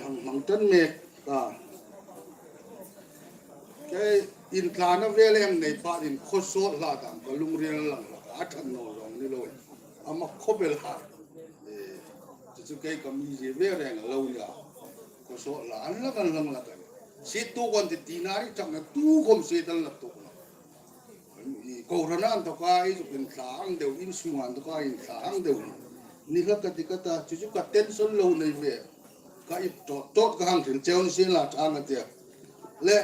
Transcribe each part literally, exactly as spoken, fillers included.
Hmang tan mek ka. Kei inthlana vel hang nei phatin khawsawt hla dam ka lungril lang hlak a, ṭhat naw zawng ni lo. Ama khawbel ha. Eh, chu chu kei ka mizie ve reng a lo nia. Khawsawt hla an lang an lang hlak a. Siettu kan ti tina ni ṭhatna tu khawm siet an la tuok naw. I kohrana inthoka i zuk inthla ang deu, in sunga inthoka intthla ang deu. Ni kha ka ti ka ta, chu chu ka tension lo nei ve. Ka ip tawt tawt ka hang hril cheu ni sien la ṭha ka tia. Le,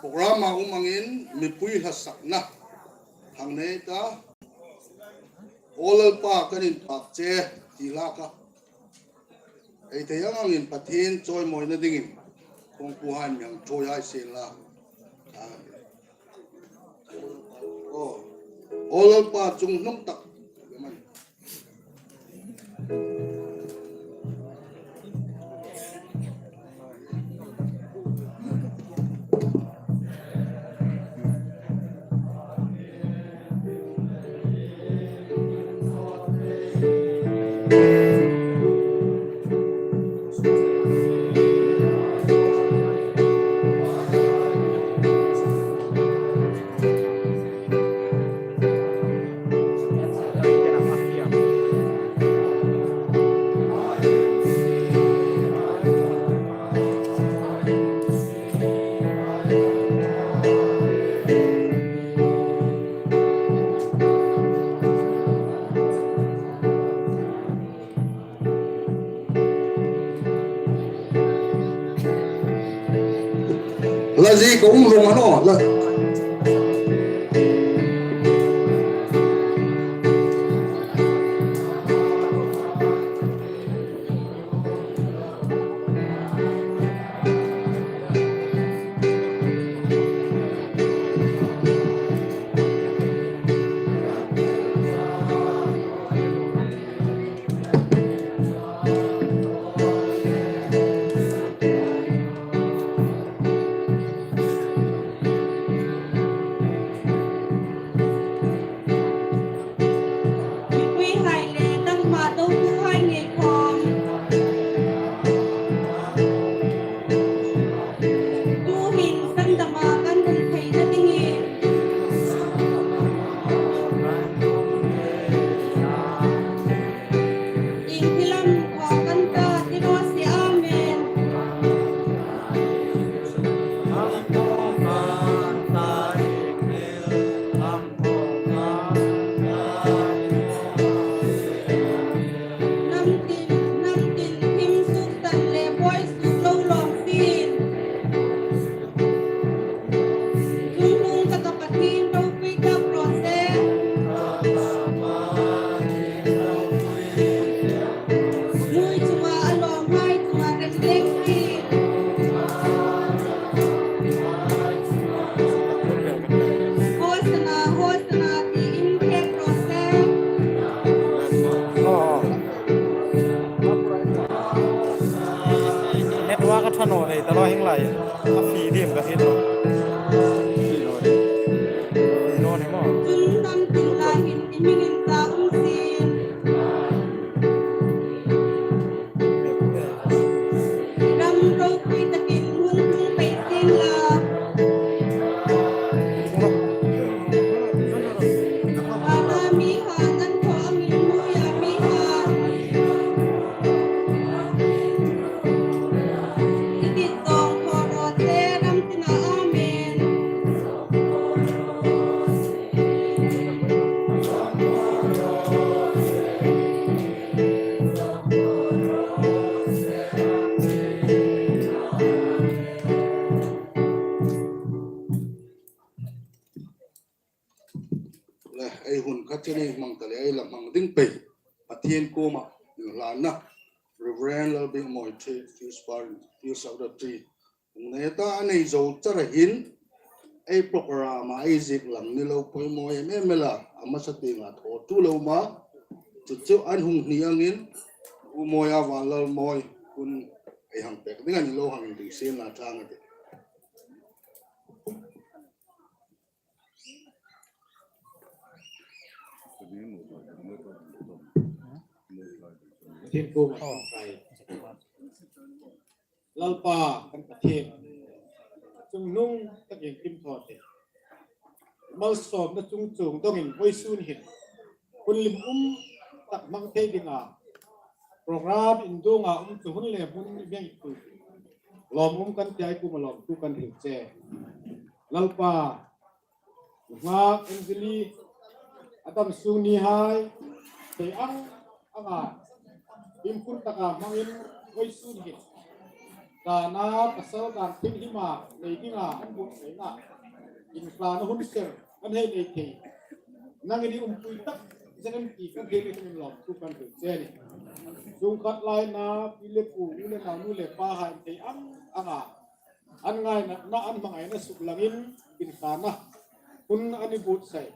program a um angin mipui hla sakna hang nei ta. Aw Lalpa kan inpak che ti hlak a. Ei thei ang angin Pathien chawimawina dingin kawngpuhai mi hang ṭhuoi hai sien la. Aw, Aw Lalpa chunghnung tak. Lazi ka um vong a naw. La- Mipuihai le nangma dotuhai ngei khawm. Tuhin sandama kan hung theina dingin. Ieng thil am thaw kan ta ti raw se, amen. Namtin, namtin, thim suk san le buoi suk lo lawm sin. Chungnung taka Pathien ropui tak raw se. Lui chunga a lawmhai chunga kan leng sin. Hosanna, Hosanna, tiin pek raw se. Network a ṭha naw nei ta lo hing lai. A fi dim ka hriet lo. Fi naw ni maw. Chun namtin lai hin i hming insa um sin. Ram ropui takin hmun hung pei sien la. Ana mi ha nan thaw angin nuia mi ha. I dit zawng thaw raw se ram tina, amen. Le, ei hun khat chen ei hmang ta le, ei la hmang ding pei. Pathien kuoma inhlanna Reverend Lalbingmawi Tree, Field Sparring, Field Secretary. Hung nei ta a nei zo chara hin, ei program a ei ziek lang ni lo poimaw em em el a, a hmasa tienga thaw tu lo ma. Chu chu an hung hni angin, U Mawi a Vanlalmawi hun ei hang pek ding a ni lo hang ding sien la chang a ti. Thil kuoma ṭawngṭai. Lalpa kan Pathien, chungnung takin kim thaw thei, malsawmna chungchuong dongin vawisun hin hun hlimum tak hmang thei dinga program induonga um chu hun le hmun i hmang tu lawmum kan tia i kuoma lawmthu kan hril che. Lalpa, nunghak Anjali a dam sung nihai thei ang anga him phun taka hmangin vawisun hin dana pasal dan thinghima nei dinga an buotsaina inthlana hun ser kan hei nei thei nangin i umpui tak zet an ti kan hei ni kan lawmthu kan hril che a nih. Sungkhat laina pi le pu, u le nau, nu le pahai thei ang anga an ngaina, na an hmangaina suklangin inthlana hun an buotsai.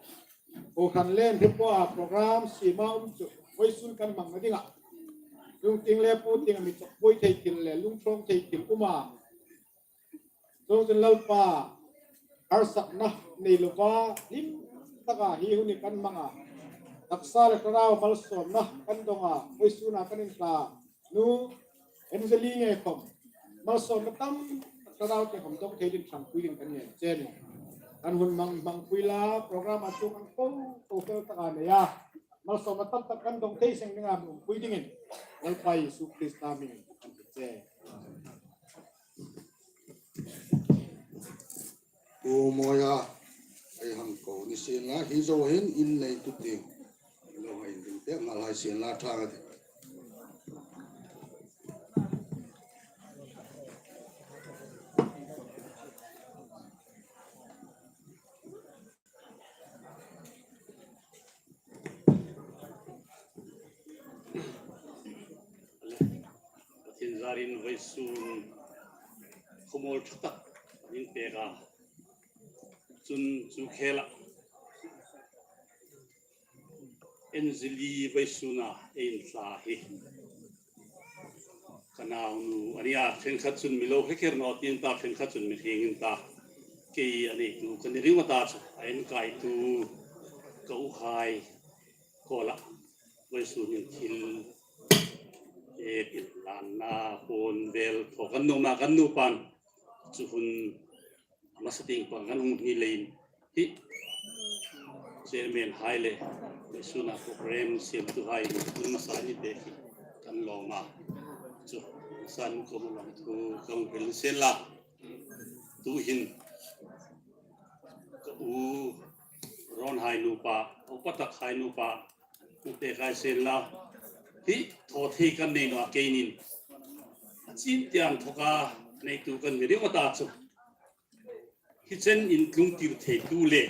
Kohran le Hripawa program siema um chu vawisun kan hmangna dinga lungtieng le puotienga mi chawkbuoi thei thil le lungthawng thei thil uma, chuongchun Lalpa, harsatna nei lova hlim taka hi hun hi kan hmanga taksa le thlarau malsawmna kan donga vawisuna kan inthla nu Anjali ngei khom malsawmna tam tak thlarau tieng khom dong thei dingin ṭhangpui dingin kan ngen che a nih. Kan hun hmang, hmangpui la, program a chunga ko ko fel taka nei a, malsawmna tam tak kan dong thei seng dinga mi umpui dingin Lalpa Isu Krista hmingin kan hril che. Pu Mawia, ei hang ko ni sien la, hi zo hin in neitu tieng lo hai ding te ngal hai sien la, ṭha ka ti. Pathien zarin vawisun khawmawl ṭha tak in pek a, chun chu khela Anjali vawisuna ei inthla hi ka naunu a nih a, ṭhenkhat chun mi lo hre kher naw tiin ta, ṭhenkhat chun mi hre in ta, kei a neitu ka ni ring a ta chu, a enkaitu ka uhai kuoma vawisun hin thil e, inlanna hun vel thaw kan nuom a, kan nupa chu hun a hmasa tieng pang kan hung ni leiin hi chairman hai le vawisuna program siemtuhai hun hmasa ni pek hi kan lawm a, chu hmasan kuoma lawmthu kan hril sien la. Tuhin ka u Ron hai nupa, upa tak hai nupa, u te kai sien la. Hi thaw thei kan nei naw a, keinin a chin tieng thawka neitu kan ni ring a ta chu, hi chen in tlung tir theitu le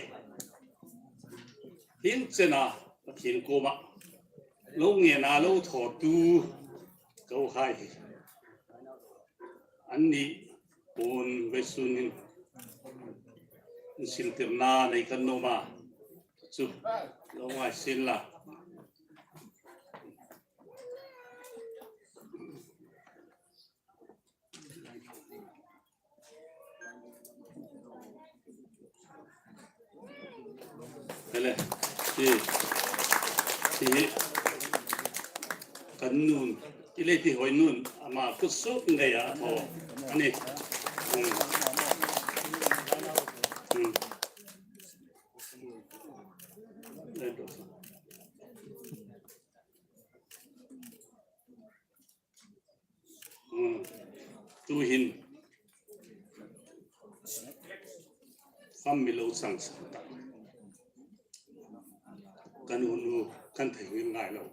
hieng chena Pathien kuoma lo ngena lo thawtu ka uhai hi anni puon vawisun hin insiltirna nei kan nuom a, chu lo ngai sien la. Ele, hi, hi, kan nun, i le ti hoi nun, ama kut suk ngei a thaw a nih. Hmm. Hmm. Hmm. Tuhin family lo sang sang ta. Kan unu kan thei ngei ngai lo.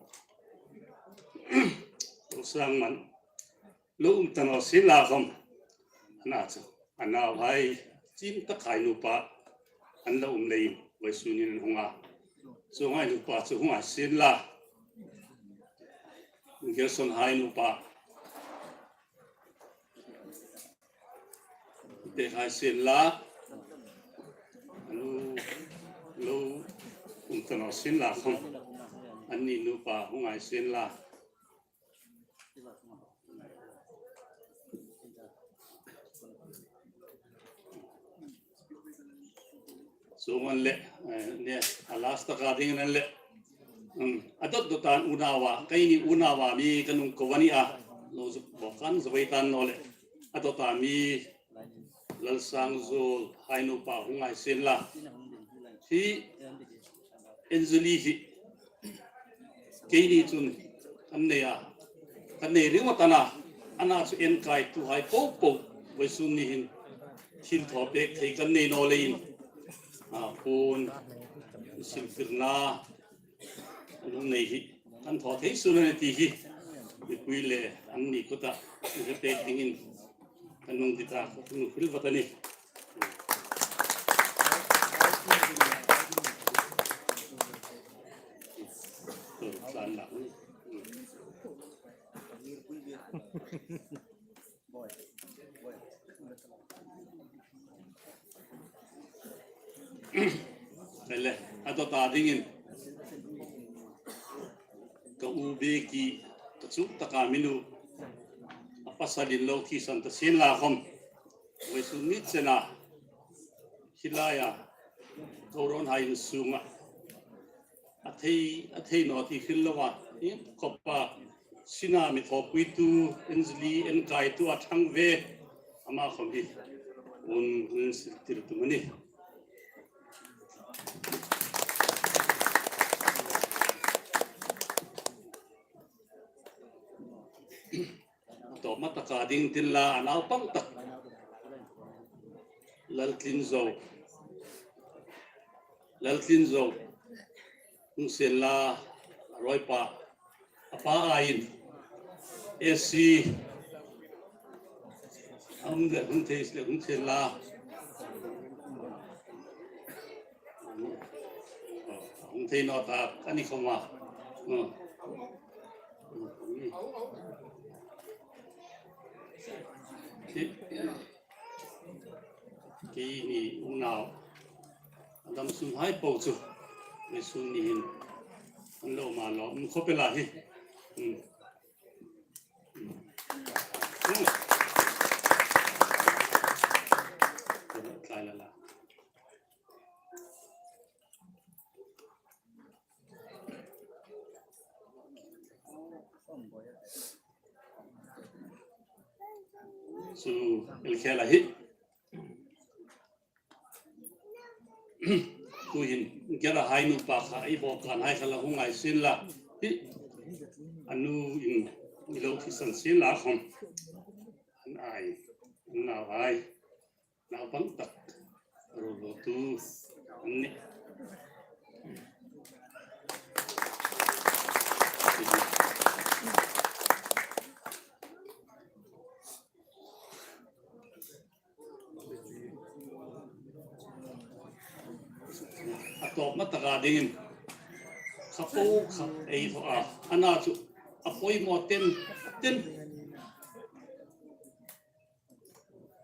Lo sang man lo um ta naw sien la khom. Ana chu a nauhai chin tak hai nupa an lo um leiin vawisun hin an hung a. Chuong hai nupa chu hung ngai sien la. Gerson hai nupa te ngai sien la. Lo, lo um ta naw sien la khom. Anni nupa hung ngai sien la. Chuong an le, eh, ne, a last taka ding an le. Um, a dot dot an unauva, keini unauva mi kan hung ko a nih a. Lo zuk bawk kan zo vei tan naw le. a dawta mi Lalsangzuol hai nupa hung ngai sien la. Hi Anjali hi keini chun kan nei a, kan nei ringawt a na, a na chu enkaitu hai popo vawisun ni hin thil thaw pek thei kan nei naw leiin, a, puon siltirna an hung nei hi kan thaw thei sun a ni ti hi mipui le anni kuta mi pek dingin kan hung ti ta, kan hung hril vat a nih. Ele, a dawta dingin ka u Beki, ka chuk taka mi nu, a pasalin lo thisan ta sien la khawm, vawisun ni chena hi laia kohrawnhai in sunga a thei, a thei naw ti hril loa, iengkhawpa sina mi thawpuitu, Anjali enkaitu a thang ve, ama khawm hi hun, hun siltir tum a nih. Tawpna taka ding tin la, a naupang tak Laltlinzo, Laltlinzo hung sien la, a ruolpa, a pa aiin, A C, a hung le, hung thei le, hung sien la. Hung thei naw ta a ni khawma. Keini unau a dam sunghai po chu vawisun ni hin an lo ma lo, um, khawp el a hi. Um. Um. Tlai la la. Chu el khel a hi. Tuhin Gera hai nupa kha, ei bawk kan hai kha la hung ngai sien la. Hi, a nuin mi lo thisan sien la khawm. An ai, an nau ai. Naupang tak, ruoltu an nih. A tawpna taka dingin kha po kha ei thaw a, a na chu a poimaw ten ten.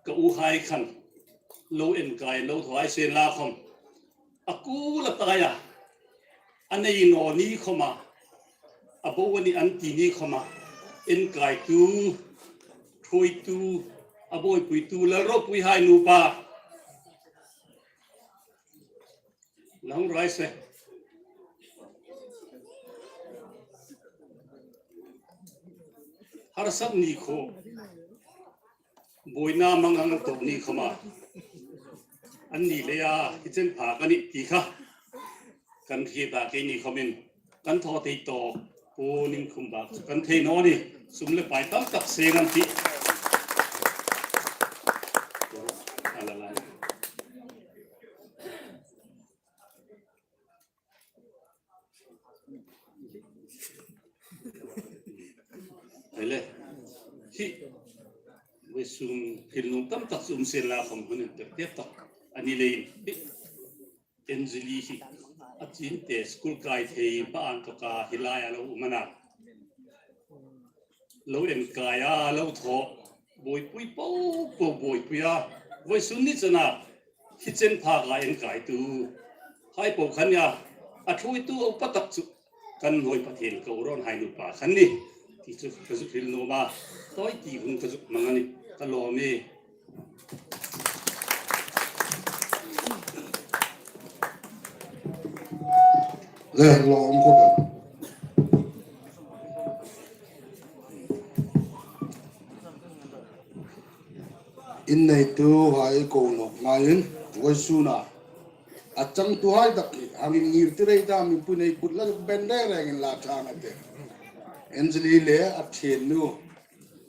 Ka uhai khan lo enkai lo thaw hai sien la khawm, a kul a tai a, a nei naw ni khawma, a bo a ni an ti ni khawma, enkaitu, thuoitu, a buoipuitu, Lalropuihai nupa. Nang rai se. Harsat ni kha, buoina mang ang tawk ni khawma, an ni leia hi chen pha ka nih ti kha kan hriet a, keini khawmin kan thaw thei tawk, puon inkhum bak chu kan thei naw ni, sum le pai tam tak seng an tih. A la la. Ele, hi, vawisun thil nuom tam tak chu um sien la khawm hun inpek tak a ni leiin, hi, Anjali hi a chîn te school kai thei pa an tawka hi laia lo um a na. Lo enkai a, lo thaw, buoipui po po buoipui a, vawisun ni chena hi chen phaka enkaitu hai po khan nia, a thuoitu a upa tak chu kan hnuoi Pathien kohrawnhai nupa khan ni ti chu ka zuk hril nuom a, tawi ti hun ka zuk hmang a nih, ka lawm e. Le, lawm khawp el. Inneituhai ko nawk ngaiin, vawisuna a changtuhai tak hi hang inngirtir ei ta, mipui nei kut la ben reng rengin la ṭhang a tih. Anjali le a ṭhiennu,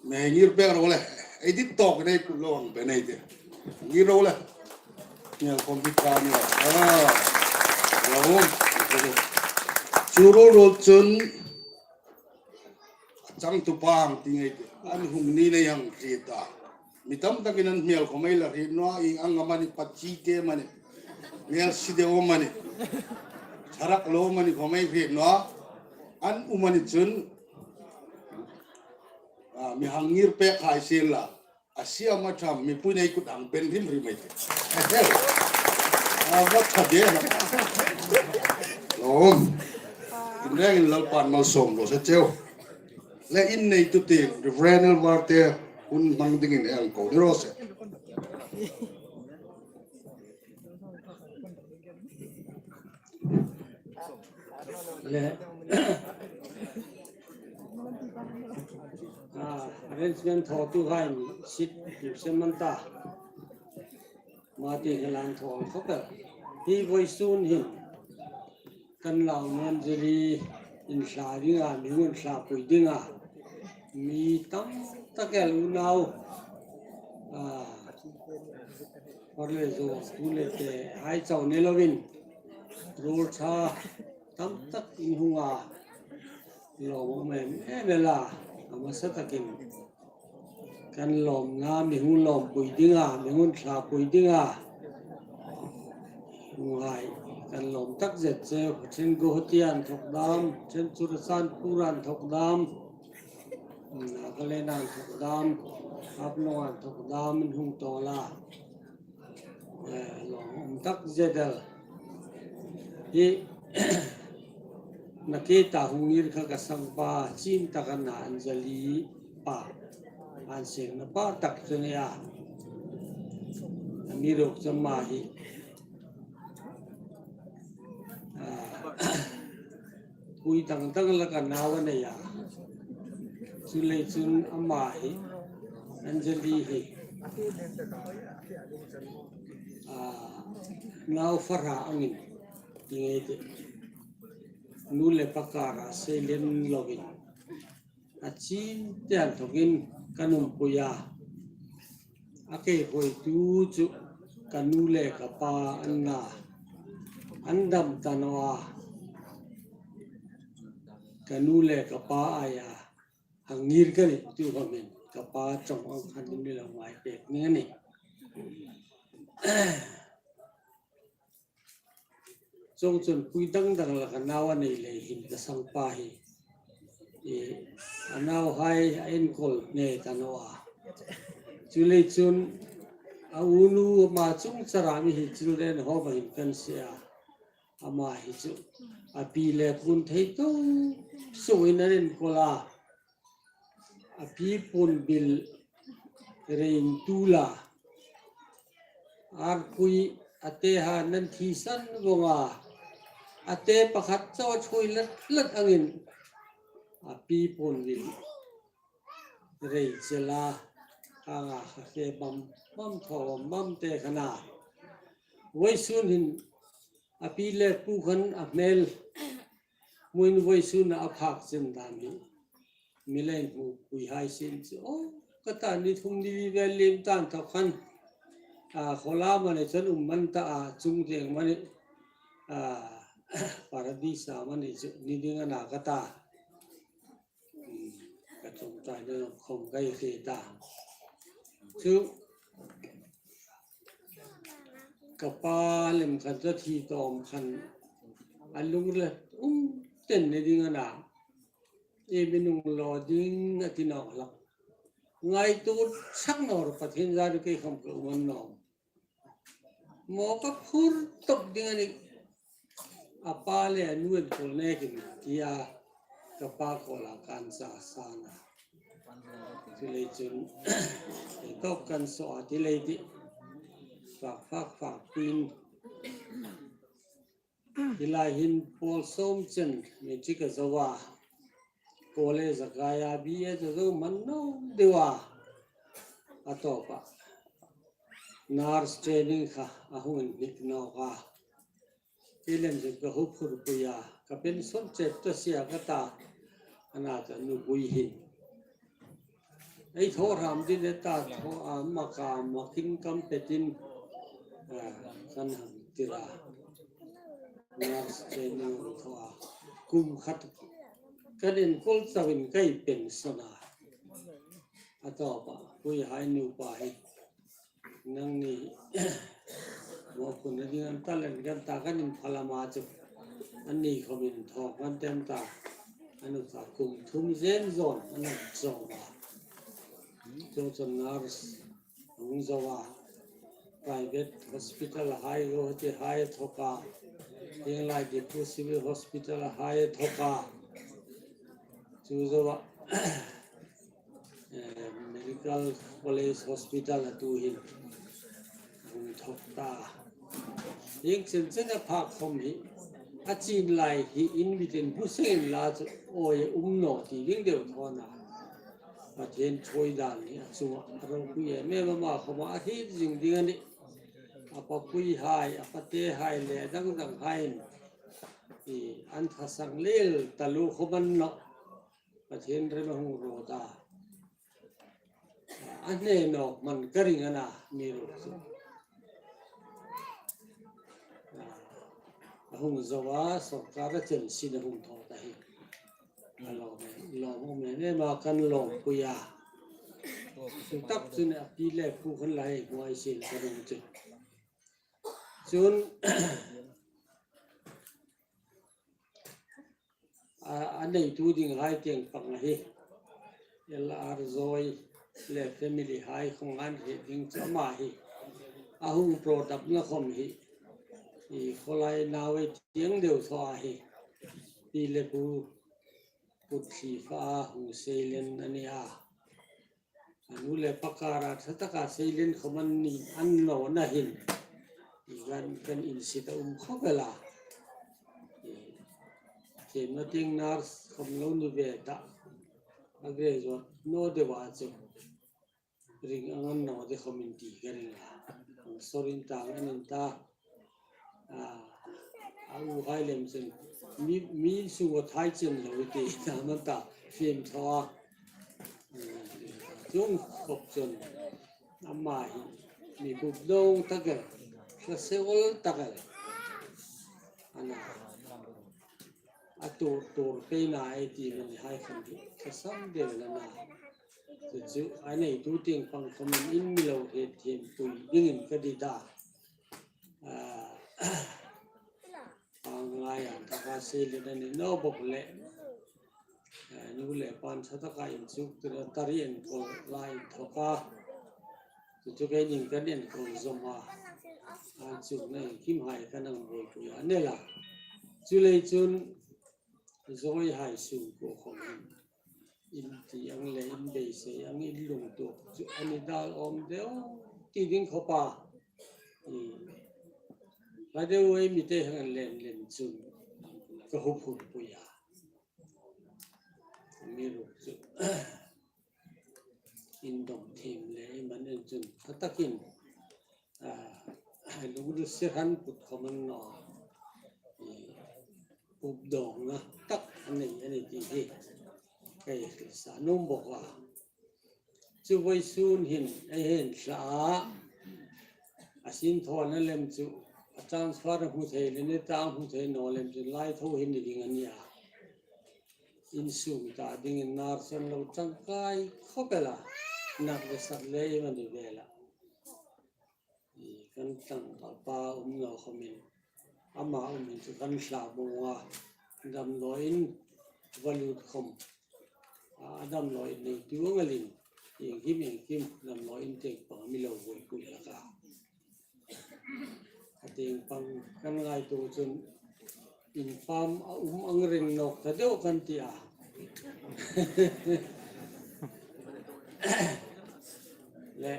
mi hang ngir pek ro le, ei dit tawk nei kut lo hang ben ei tih. Ngir ro le. Hmiel khawm hi ka ni a. Ah, ro. Chu ruol ruol chun a changtupa hang ti ngei tih. An hung ni nei hang hriet a. Mi tam takin an hmiel khawm ei la hriet naw a, ieng ang amani, pachi te amani, hmiel si deu amani, tharak lo amani khawm ei hriet naw a. An um a ni chun, a, mi hang ngir pek hai sien la, a siam a ṭham, mipui nei kut hang ben hrim hrim ei tih. A hel. A va ṭha de. Lawm. Inrengin Lalpan malsawm raw se cheu. Le inneitute, Reverend Elvar te hun hmang dingin ei ko ni raw se. Le, a, arrangement thawtuhai'n seat tir sem an ta. Mati helan thaw ang khawp el. Hi vawisun hin kan lau Anjali inthla dinga, mi hung thlapui dinga, mi tam tak el unau, a, hmar le zuor, tu le te hai chau ni lovin, ruol ṭha tam tak in hung a, lawmum em em el a, a hmasa takin kan lawmna, mi hung lawmpui dinga, mi hung thlapui dinga, ngai, kan lawm tak zet cheu. Chen Guwahati-a inthawk dam, chen Churachandpur-a inthawk dam, Nagaland-a inthawk dam, Haflong-a inthawk dam in hung tawl a. Eh, lawmum tak zet el. Hi, nakie ta hung ngir kha ka sangpa, chin taka na Anjali pa, an sengna pa tak chu a nih a. Amiruokchu ama hi, a, pui dang dang laka nau a nei a. Chuleiin chun ama hi, Anjali hi, a, nau fahra angin, ti ngei tih. Nu le pa kara seilien lovin, a chin te inthawkin kan umpui a. A kei hruoitu chu ka nu le ka pa an nih a. An dam ta naw a. Ka nu le ka pa aia hang ngir ka nih, tu khawmin ka pa ṭawng ang khan in mi lo ngai pek ning a nih. Chuongchun pui dang dang laka nau a nei lei hin ka sangpa hi, e, a nauhai a enkawl ngei ta naw a. Chuleiin chun a unu ama chungchara mi hi children home-a hin kan sie a. Ama hi chu a pi le pu'n thei tawp sungin an enkawl a. A pi puon bil rei intuol a. Arpui a tehai an thisan vong a. A te pakhat chau a ṭhuoi lat lat angin a pi puon bil rei chel a. Anga kha ke bam bam thaw bam bam te kha a nih a. Vawisun hin a pi le pu khan a hmel hmuin vawisun a phak chen dan hi mi le inhmupuihai sien chu, aw, ka ta ni thum ni li vel liem ta inthawk khan, a, khawlam a ni chun um man ta a, chung tieng amani, a, Paradis-a amani chu ni ding a na ka ta. Hmm, ka ṭawngṭaina khawm ka hriet ta. Chu ka pa lem khan chu thi tawm khan a lung le um ten ni ding a na. Ei mi nung lo ding a ti nawk hlak. Ngaituo sak naw ro, Pathien zar kei khawm ka um a ni naw. Maw ka phur tawp ding a nih. A pa le a nu enkawl nekin tia ka pa kawla kan sa sa a. Chuleiin chun, ei tawk kan saw a ti lei tih. Fak, fak, fak puin. Hi lai hin pawl sawm chen matric a zo a. College a kai a, B A a zo man naw deu a. A tawpa nurse training kha a hung inhnik nawk a. Kei lem zuk ka huphurpui a, ka pension chep ta sia ka ta, a na ta nupui hin. Ei thaw ram din e ta thaw a maka makin kam petin, a, kan hang tir a. Nurse training thaw a. Kum khat kan enkol chauin ka pension a. A tawpa, Puihai nupa hi. Nangni mawphurna ding an ta len kan ta kan inphalam a chu. Anni khawm inthawk kan tem ta. A nu ta kum thum zen zawn an hang zo a. Chu chu nurse hung zo a. Private hospital hai, Guwahati hai a thawk a. Hieng lai Diphu Civil Hospital hai a thawk a. Chu zo a. Eh, Medical College Hospital a tu hin hung thawk ta. Hieng chen chen a phak khawm hi, a chin lai hi in mitin hmu seng inla chu awi um naw ti ding deu thaw a na. Pathien thuoi dan hi a chunga a ropui em em a, ama khawma a hriet zing ding a nih. A papui hai, a pate hai le dang dang haiin, i, an thasang lel taluo khawm a ni nawh. Pathien rem a hung ruot a. A hne nawk hman ka ring a na, amiruokchu. A hung zo a, sawrkar a chen sin a hung thaw ta hi. A lawm em, lawmum em em a kan lawmpui a. Chu tak chun a pi le pu khan la hei hmuai sin ka ring chu. Chun, a, a neitu ding hai tieng pang a hi. L R Zoi le family hai khawm an hriet ding chu ama hi. A hung product na khawm hi. I khawlai nau ei tieng deu thaw a hi. Pi le pu kut thli fa a hung sei len a ni a. A nu le pa kara ṭha taka sei len khawm an ni an lo na hin. I kan, kan insit a um khawp el a. I, thiemna tieng nurse khawm lo ni ve ta. A graduate naw deu a chu. Ring ang an naw de khawm in ti ka ring a. Ang sorin tang an in ta. A, a u hai lem chen. Mi, mi su wa thai chen lo ti ta man ta. Fim thaw a. Chung khop chun. Ama hi. Mi bup dong tak el. Sa se ol tak el. A na. A tur, tur peina ei ti mani hai khan hi. Ka sam deu na na. Chu chu, a neitu tieng pang khawmin in mi lo hriet thiempui dingin ka dit a. A, pangngai an taka sei len a ni naw bawk le. A, nu le pa'n ṭha taka inchuk tura tari enkawl la inthawk a. Chu chu keinin kan enkawl zawm a. A chukna iengkim hai kan hang buoipui a ni la. Chuleiin chun Zoi hai sungkuo khawm hin. In ti ang le in beisei ang in lungtuok chu a ni dal awm deu ti ding khawp a. I, hla deu ei mi te hang len len chun ka huphurpui a. Amiruokchu indawm thiem le ei man en chun ṭha takin, a, lunglut sir han put khawm a ni naw. I, pup dawngna tak a nei a ni ti hi ka hriet sa nuom bawk a. Chu vawisun hin ei hei thla a, a sin thaw na lem chu a transfer a hmu thei le ni ta hmu thei naw lem chu lai thaw hin ni ding a nia. Insung ta dingin nurse an lo ṭangkai khawp el a, nak le sak le ei mani vel a. I kan ṭangkapa um naw khawmin, ama umin chu kan hla bung a, damdawiin va lut khawm. A, damdawi neitu ang elin, iengkim iengkim damdawi in tieng pang mi lo buoipui hlak a. A tieng pang kan ngaituo chun, in pam a um ang reng nawk ta deu kan ti a. Le.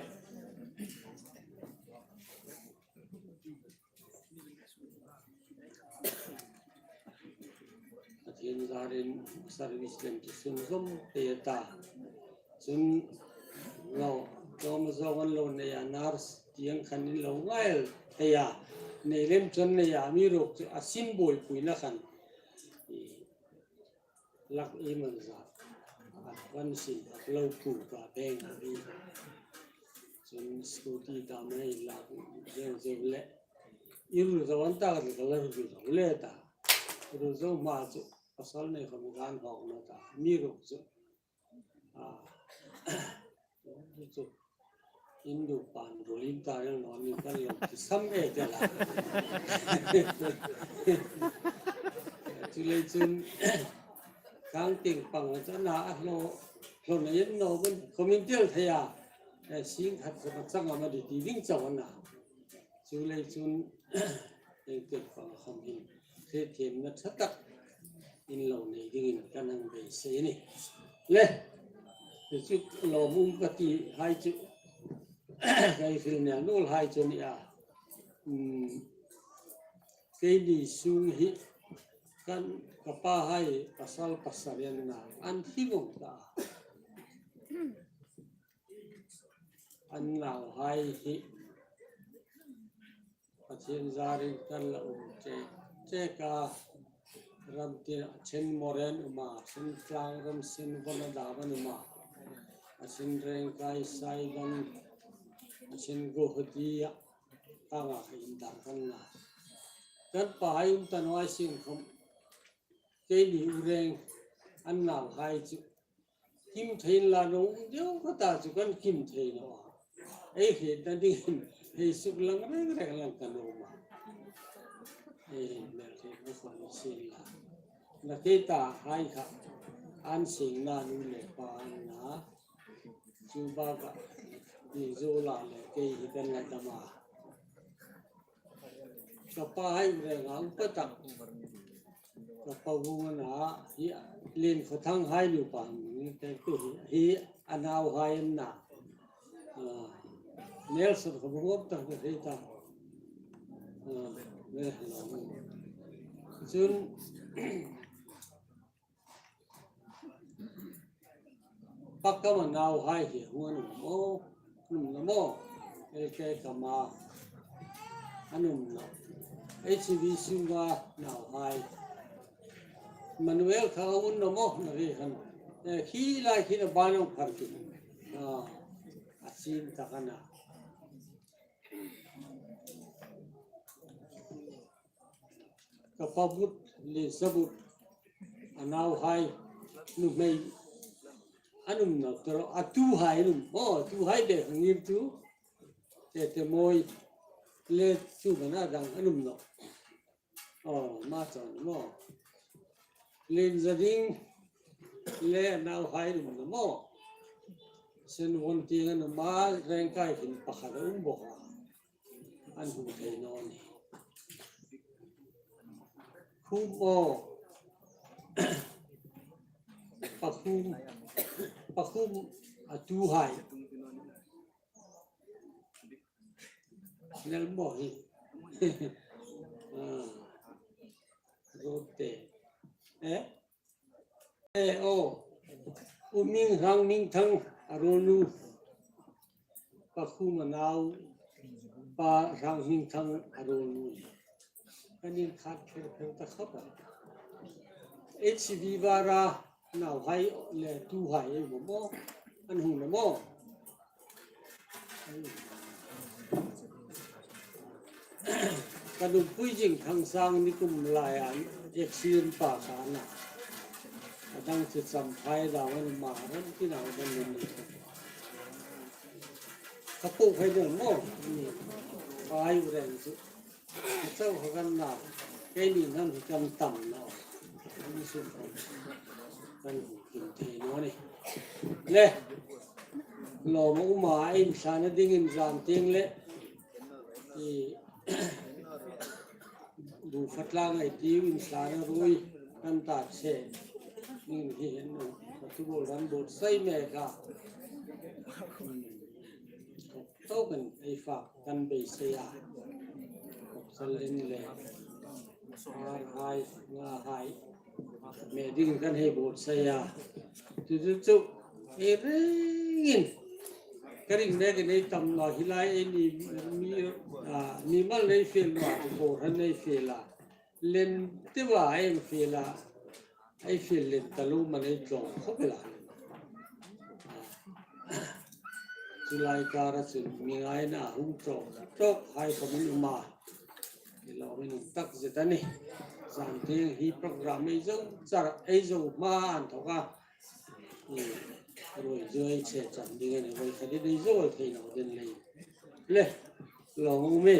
Pathien zarin service lem chu sunzawm pei a ta. Chun lo, tlawm zawng an lo nei a, nurse tieng khan in lo ngai thei a. Nei lem chun nei a, amiruokchu a sin buoipuina khan i lak ei man za. A van sin a lo pu ka beng a ni. Chun scooty ta mai lak zeu zeu le. I ru zo an ta ka la ru zo le ta. Ru zo hma chu pasal nei khom gan hawk na ta. Amiruokchu. A, chu, Hindu pan ruolin ta reng naw ni kan lo ti sam e te la. Chuleiin chun, kang ting pang chana a hlo, hlo na yen naw kan, komin tel thei a, eh, sing khat khat chang a ma di ti ding chau a na. Chuleiin chun, Engtir pang khom hin hriethiemna ṭha tak in lo nei dingin kan hang beisei a nih. Le, chu lawmum ka ti hai chu, kei hril nel nuol hai chu a nih a. Um, keini sung hi kan ka pahai pasal pasari an na, an thi vong ta. An nauhai hi Pathien zarin kan la um chek chek a, ram tin a chen Moren um a, chen tlang ram chen Vonadam an um a, a chen Rengkai Saigon, a chen Guwahati a, tang a ka indar kan la. Kan pahai um ta naw a sin khom, keini u reng an nauhai chu kim thei inla, nung deu ka ta chu kan kim thei naw a. Ei hrietna dingin hei suk lang reng reng lang kan um a. Ei hei mel thei ka khom sin la. Na kei ta hai kha an sing na nu le pa an na. Chu ba ka ni zo la le kei hi kan la dam a. Ka pahai reng a upa tak. Ka pa vung a na, hi Lien Khawthang hai nu pa ni te tu hi, hi a nauhai an na. Ah, Nelson ka vung op tak ni hei ta. Ah, ne, hello. Chun, Pakam a nauhai hi hung an um maw? An um naw maw? Ei, kei ka ma. An um naw. Ei, H V sunga nauhai. Manuel kha a um naw maw? Na ri han. Eh, khi lai khi na ba nong phar ki. Ah, a chin ta ka na. Ka pa but, Lien Sa but, a nauhai, nuhmei, an um naw tro, a tuhai an um, oh, tuhai be hang ngir tu, te te moi, le tu mana dang an um naw. Oh, ma chang naw. Lien Za Ding, le a nauhai an um naw maw. Sen Won Tieng an um a, Rengkai hin pakhat a um bok a. An hung thei naw ni. Khum aw. Pakhum, Pakhum a tuhai. Nel maw hi. Ah. Rote. Eh? Eh, aw. U Ming Hrang Ming Thang a ruolnu. Pakhum a nau, Pa Hrang Ming Thang a ruolnu. Kan inkhat kher kher ta khop a. H V Vara nauhai le tuhai ei maw. An hung naw maw. Ka numpui Zingthang sang ni kum laia accident pa ka na. A dang chu Champhai dam an um a, ram tina dam an um. Ka pu khai dam maw. Ni. Ai u reng chu. Ka chau kha kan na. Keini hnan hi kan tam naw. Kan suk kan. Kan hung kim thei naw ni. Le. Lawm a um a, ei inhlana dingin zan tieng le. I, bu fatlang ei tiu inhlana ruoi kan ta che. Ning hi hen nu, ka tu bol ran bol sai me ka. Hmm. Tau kan ei fa kan beisei a. Kop sal in le. Ar hai, nga hai. Me ding kan hei bol sai a. Tu tu tu. Ei ringin. Ka ring mek ei tam naw hi lai, ei ni mi, a, mimal nei fiel naw, ko han nei fiel a. Len te wa ei fiel a. Ei fiel len ta lo ma nei tlawm khawp el a. Chu lai kara chun mi ngaina hung tlawm tlawk hai khawm an um a. Ei lo min um tak zet a nih. Zan tieng hi program ei zo char, ei zo hma an thawk a. Ruoi zui che chan ding a ni, voi khat dei zui thei naw ding lei. Le, lo mi.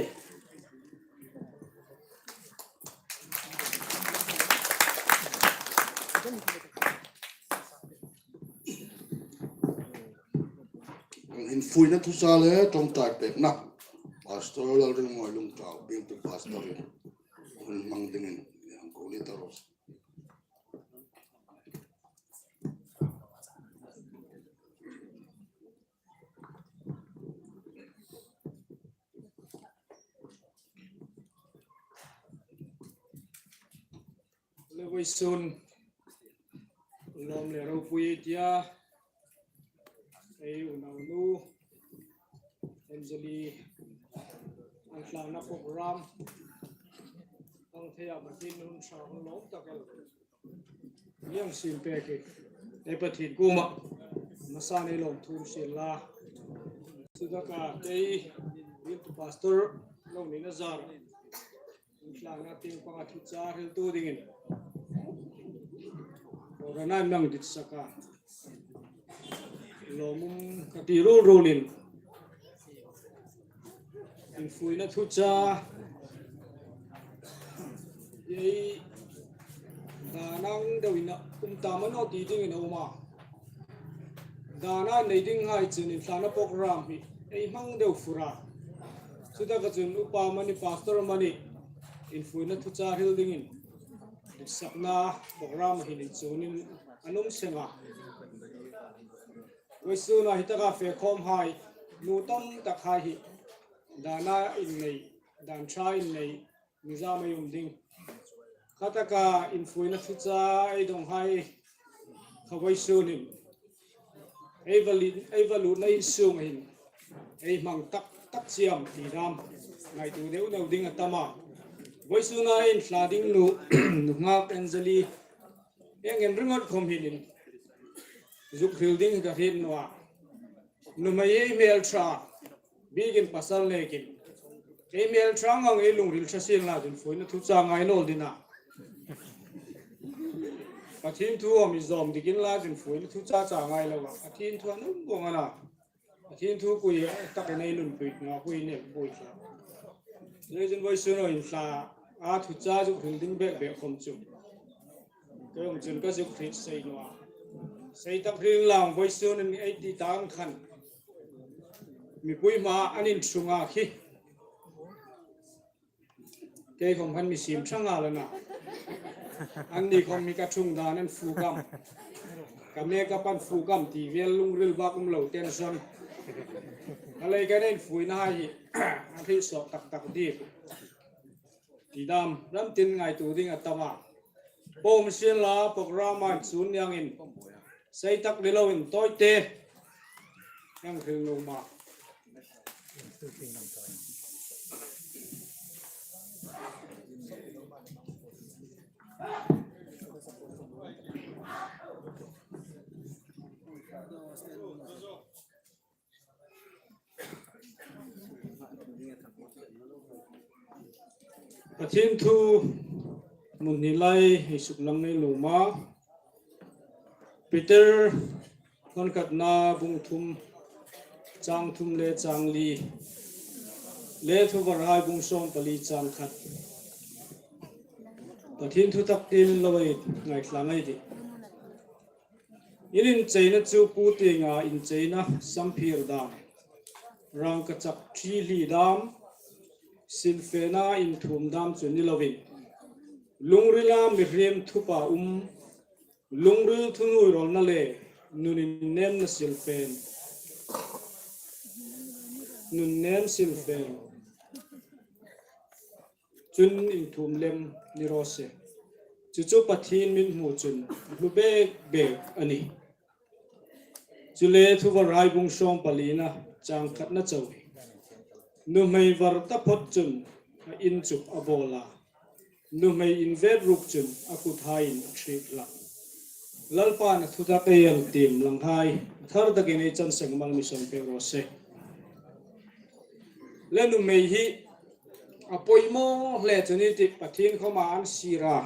Infuina thucha le ṭawngṭai pekna. Pastor Lalringnoi Lungtau, biengtu pastor-in hun hmang dingin, ang ko li ta ro. Le vawisun lawm le ropui tia, ei unaunu Anjali an tlangna program ang thei a, Pathien hun ṭha hun lawm tak el. Niang sin pek hi ei Pathien kuoma hmasan ei lawmthu sien la. Chu taka kei, biengtu pastor lo nina zar, tlangna tieng panga thucha hriltu dingin program-a nang ditsak a, lawmum ka ti ruol ruolin, infuina thucha ei dana deuin a um ta maw naw ti dingin a um a. Dana nei dinghai chun intlangna program hi ei hmang deu fur a. Chu taka chun upa mani, pastor mani, infuina thucha hril dingin ditsakna program hin inchunin an um seng a. Vawisuna hi taka fe khawmhai, nu tam takhai hi dana innei, dan ṭha innei, nizam ei um ding. Kha taka infuina thucha ei donghai kha vawisun hin ei va li-, ei va lutna insung hin ei hmang tak tak chiam ti dam ngaituo deu deu ding a tam a. Vawisuna ei intla ding nu, nunghak Anjali, eng en ringawt khawm hin zuk hril ding ka hriet naw a. Nuhmei ei hmel ṭha, biekin pasal nekin ei hmel ṭha ngang ei lungril ṭha sien la, infuina thucha ngai naw ding a. Pathien thu a mi zawm dikin la, infuina thucha cha ngai lo a. Pathien thu a nuom vawng a na. Pathien thu pui takin ei nunpui naw, pui nei pui ṭha. Leiin vawisun intla a thucha zuk hril ding bek bek khawm chu kei um chun ka zuk hriet sei naw a. Sei tak hril lang, vawisun ei ti tang khan mipui hmaa an inṭhung a khi. Kei khawm khan mi siem ṭha ngal a na. Anni khawm mi ka ṭhung dan an fuk am, ka makeup an fuk am ti vel lungril bak um lo, tension. A lei ka nei infuina hai hi a hriet sawt tak tak ding ti dam ram tin ngaituo ding a tam a. Pawm sien la, program-a inchun ni angin sei tak ni loin tawite hang hril nuom a. Pathien thu hmun hni lai ei suklang ngei nuom a. Peter hmawn khatna bung thum, chang thum le chang li, le Thuvarhai bung sawm pali chang khat. Pathien thu tak tin lo ei ngaithla ngei ei tih. In incheina chu pu tienga incheina samphir dam, rangkachak ṭhi hli dam, silfena inthuom dam chu ni lovin, lungrila mihriem thupa um, lungril thunuoi rawlna le nun innemna silfen, nun nem silfen chun inthuom lem ni raw se. Chu chu Pathien mithmu chun a hlu bek bek a nih. Chule Thuvarhai bung sawm palina chang khatna chau hi. Nuhmei var taphot chun a in chu a bawl a, nuhmei invet ruok chun a kuthaiin a ṭhiek hlak. Lalpa'n a thu tak ei el tiem langhai, a thar takin ei chan seng mal mi sawm pek raw se. Le nuhmei hi a poimaw hle chu ni ti Pathien khawma an sir a.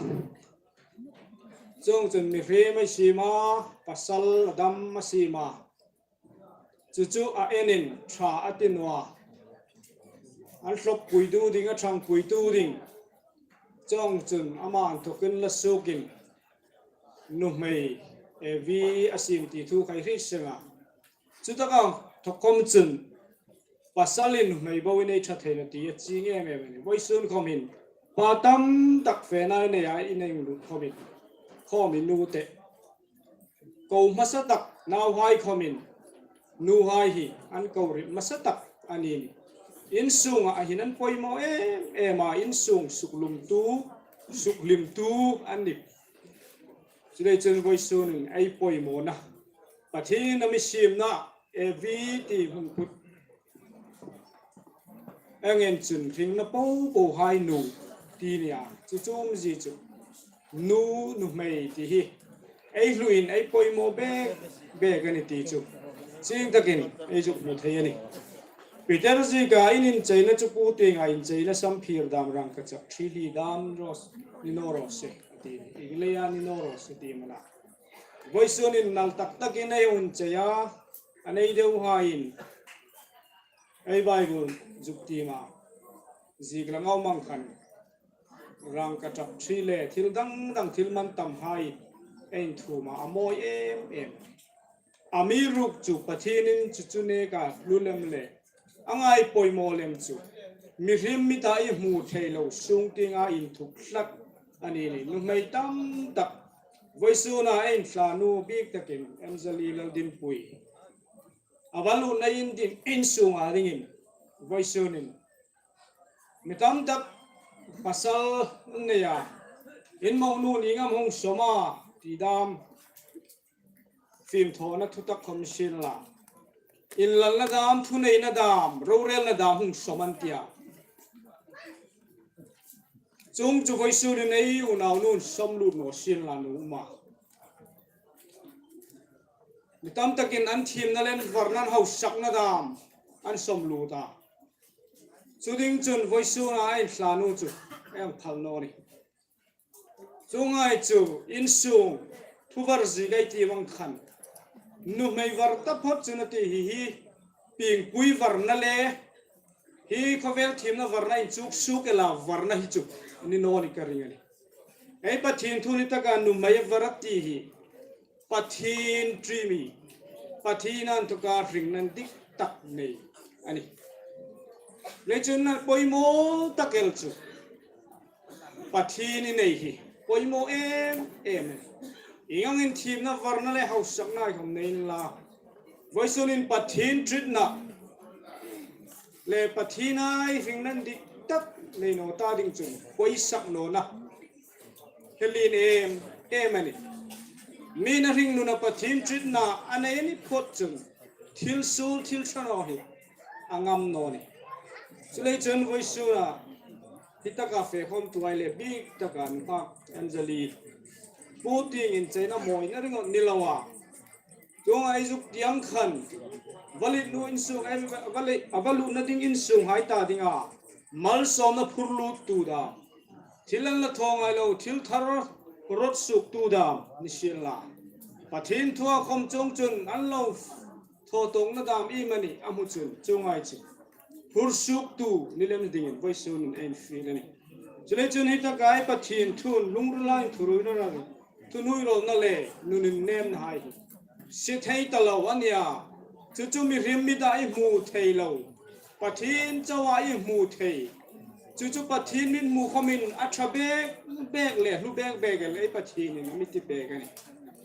Chuongchun mihriem a siem a, pasal a dam a siem a. Chu chu a enin ṭha a ti naw a. An hlawppuitu ding, a ṭhangpuitu ding. Chuongchun ama inthokin la suokin nuhmei Evi a siem ti thu kha ei hriet seng a. Chu taka thaw khom chun pasalin nuhmei boin ei ṭha thei naw ti a chieng em em a nih. Vawisun khom hin pa tam tak fena ei nei a, ineng lut khomin, khomin nu te ko hmasa tak nauhai khomin nuhai hi an ko ri hmasa tak a ni. Insunga hin an poimaw em em a, insung suklumtu, sukhlimtu an nih. Chuleiin chun vawisun hin ei poimawna, Pathienin a mi siemna, Evi ti hung put, a ngen chun hringna popo hai nu ti nia, chu chu umzie chu nu, nuhmei ti hi ei hluin ei poimaw bek bek a nih ti chu chieng takin ei zuk hmu thei a nih. Peter zieka in incheina chu pu tienga incheina sam phir dam rang ka chak ṭhi hli dam raw, ni naw raw se a ti. Igleia ni naw raw se ti a nih. Vawisun hin nal tak takin ei hung chei a, a nei deu haiin ei Bible zuk tiem a, ziek lang a um ang khan rang ka chak ṭhi le thil dang dang, thil man tam hai ei inthum a, a mawi em em. Amiruokchu Pathienin chu chu neka hlu lem le a ngai poimaw lem chu mihriem mita ei hmu thei lo sung tienga inthuk hlak a ni. Nuhmei tam tak vawisuna ei inthla nu bik takin Anjali Laldinpui a va lutna in ding, insunga dingin vawisun hin mi tam tak pasal an nei a, in mo nu ni ngam hung sawm a ti dam, fimthawna thu tak khom sien la, inlalna dam, thuneina dam, rorelna dam hung sawm an ti a. Chuong chu vawisun hin ei unau nun sawm lut naw sien la, nuhmei. Mi tam takin an thiemna le an varna, an hausakna dam an sawm lut a. Chu ding chun vawisuna ei inthla nu chu ei phal naw nih. Chuong ang chu insung thu var ziek ei ti vang khan nuhmei var taphot chun a ti hi hi, piengpui varna le hi khawvel thiemna varna inchuk suok ela varna hi chu ni naw ni ka ring a nih. Ei Pathien thu ni taka nuhmei var a ti hi Pathien ṭi mi, Pathien inthoka hringna dik tak nei a nih. Leichun a poimaw tak el chu Pathien i nei hi poimaw em em. Ieng angin thiemna varna le hausakna khom nei inla, vawisun hin Pathien ṭitna le Pathien a hringna dik tak nei naw ta ding chun poisak nawna hi lien em em a nih. Mi na hringnuna Pathien ṭitna a nei a ni phot chun thil suol, thil ṭha naw hi a ngam naw nih. Chuleiin chun vawisuna hi taka fe khom tu hai le bik taka nuhmei Anjali pu tieng incheina mawina ringawt ni lo a, chuong ei zuk ti ang khan, va lut nu insung, ei va, va le, a va lutna ding insung hai ta dinga malsawmna phur luttu dam, thil an la thaw ngai lo, thil thar rawt suoktu dam ni sien la, Pathien thua khom chuong chun an lo thaw tawkna dam iemani a hmu chun chuong ang chu phur suoktu ni lem dingin vawisun hin ei infiel a nih. Chuleiin chun hi taka ei Pathien thun lungrila inthuruoina, thuhnuoirawlna le nun innemna hai hi sie thei ta lo a nih a. Chu chu mihriem mita ei hmu thei lo, Pathien chauha ei hmu thei, chu chu Pathien mithmu khomin a ṭha bek bek le hlu bek bek el ei Pathienin a mi ti bek a nih.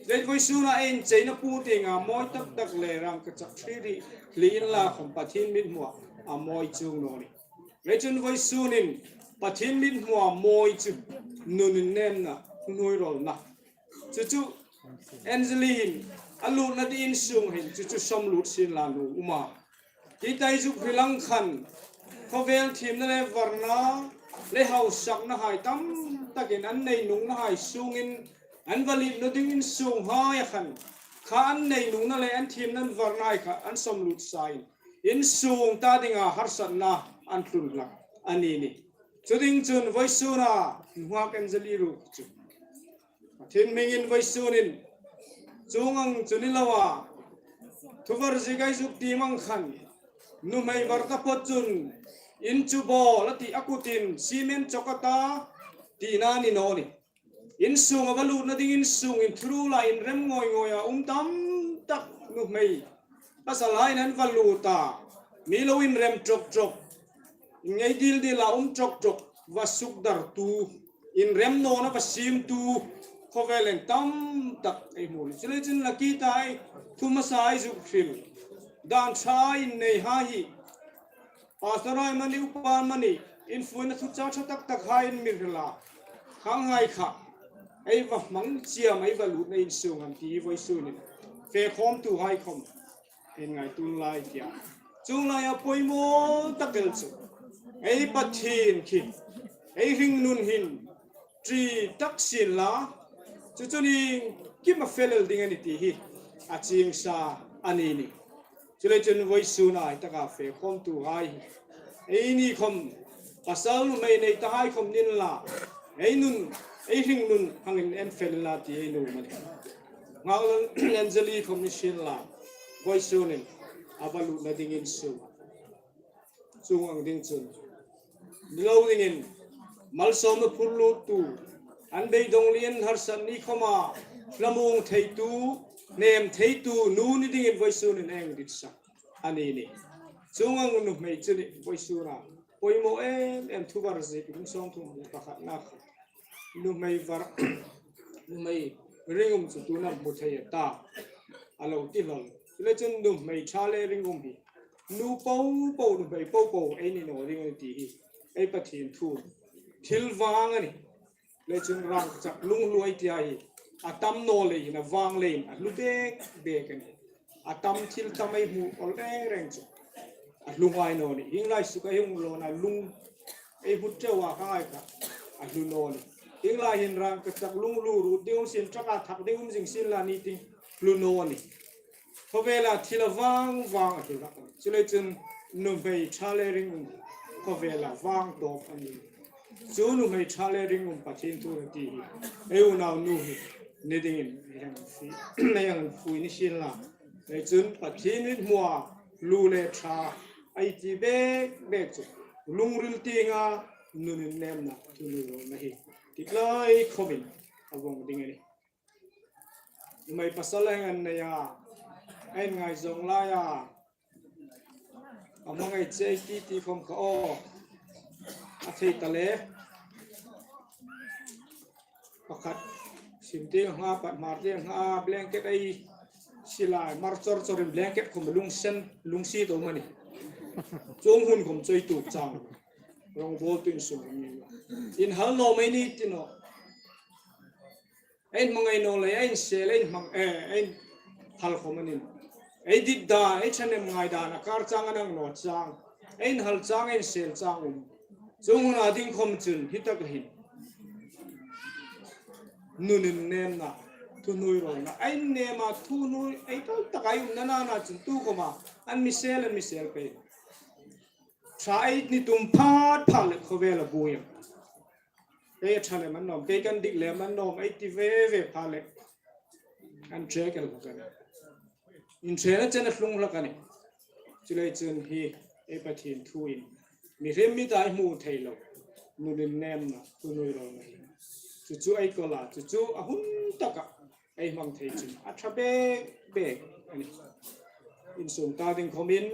Leiin vawisuna ei incheina pu tienga mawi tak tak le rang ka chak ṭhi hli inla khom Pathien mithmua a mawi chuong naw nih. Leiin chun vawisun hin Pathien mithmua mawi chu nun innemna, thuhnuoirawlna. Chu chu Anjali hin a lutna ding insung hin chu chu sawm lut sien la, nuhmei. Hi tai zuk hri lang khan, khawvel thiemna le varna le hausakna hai tam takin an nei nungna hai sungin, an va lut naw ding insung hai a khan, kha an nei nungna le an thiemna an varna hai kha an sawm lut sain, insung ta dinga harsatna an tlun hlak a ni nih. Chu ding chun vawisuna nunghak Anjali ruok chu Pathien hmingin vawisunin, chuong ang chu ni loa, thuvar ziek ei zuk ti mang khan, nuhmei var taphot chun, in chu bawl a ti a kutin, cement chawk a ta, tina ni naw nih. Insung a va lutna ding insung inthurul a inrem ngawi ngawi a um tam tak nuhmei pasal hai an va lut a, mi lo inrem ṭawk ṭawk, inngei dil dil a um ṭawk ṭawk, va sukdartu, inrem nawna va siemtu khawvelin tam tak ei hmu. Chuleiin chun la ki tai, thu hmasa ei zuk hril, dan ṭha innei hai hi, pastor hai amanih, upa amanih, infuina thuchah ṭha tak tak hai in mi hril a, khang hai kha ei va hmang chiam, ei va lutna insung am ti vawisunin fe khawmtu hai khawm ei ngaituo lai tia. Chuong laia poimaw tak el chu ei Pathien khi ei hringnun hin ṭi tak sien la, chu chu ni kim a fel el ding a nih ti hi a chieng sa a ni nih. Chuleiin chun vawisuna ei taka fe khawmtu hai, eini khawm, pasal nuhmei nei ta hai khawm ni inla, ei nun, ei hringnun hangin en fel la ti ei nuom a nih. Nunghak Anjali khawm ni sien la, vawisunin a va lutna ding insung, chuong ang ding chun, ni lo dingin, malsawmna phur luttu, an beidong lien harsat ni khawma hla muong theitu, hnem theitu nu ni dingin vawisunin ei dit sa a ni nih. Chuong ang nuhmei chu ni vawisuna poimaw em em, thuvar ziek in sawm thum le pakhatna kha, nuhmei var, nuhmei ringum chu tuhin hmu thei a ta, a lo ti hlawl. Chuleiin chun nuhmei ṭha le ringum hi nu po po, nuhmei po po ei ni naw ding a nih ti hi ei Pathien thu, thil vang a nih. Leiin chun rangkachak lunghlu ei ti a hi, a tam naw leiin, a vang leiin a hlu bek bek a nih. A tam, thil tam ei hmu awl reng reng chu a hlu ngai naw nih. Hieng lai suk ei hung lawna lung ei hmu ṭeu a, kha ngai kha a hlu naw nih. Hieng lai hin rangkachak lunghlu ruot ding um sien, truck-a thak ding um zing sien la ni ti hlu naw nih. Khawvela thil a vang vang a hlu hlak a nih. Chuleiin chun nuhmei ṭha le ringum khawvela vang tawp a nih. Chu nuhmei ṭha le ringum Pathien thu a ti hi ei unaunu hi ni dingin ei hang fui, ei hang fui ni sien la. Leiin chun Pathien hmua lu le ṭha ei ti bek bek chu lungril tienga nun innêmna, thunuoirawlna hi ti lai khawmin a vawng ding a nih. Nuhmei pasal ei hang nei a, ei ngaizawng lai a, a hmangai che ti ti khawm kha aw, a thei ta le. Pakhat sim tieng a hang a, pat hmar tieng a hang a, blanket ei sil a, mar chawr chawrin blanket khawm lungsen, lungsiet a um a nih. Chuong hun khawm chawi tuk chang, rongbawltu insung a ni. Inhal naw mei ni ti naw. Ei hmangai naw lei, ei insel, ei hmang, eh, ei hal khawm a nih. Ei dit dan, ei ṭhahnem ngai dan a kar chang, a nang naw chang, ei inhal chang, ei insel chang um. Chuong huna ding khawm chun hi taka hin nun innêmna, thunuoirawlna ei nêm a, thunuoi ei tal taka ei umna nana chun tu khawma an mi sel, an mi sel pei. Ṭha ei ni tum phat phat le khawvel a buoi a. Kei a ṭha lem an nawm, kei kan dik lem an nawm ei ti ve ve phat le an ṭek el hlak a nih. Inṭhena chen a tlung hlak a nih. Chuleiin chun hi ei Pathien thuin mihriem mita ei hmu thei lo nun innêmna, thunuoirawlna hi chu chu ei kawl a, chu chu a hun taka ei hmang thei chun a ṭha bek bek a nih. Insung ta ding khawmin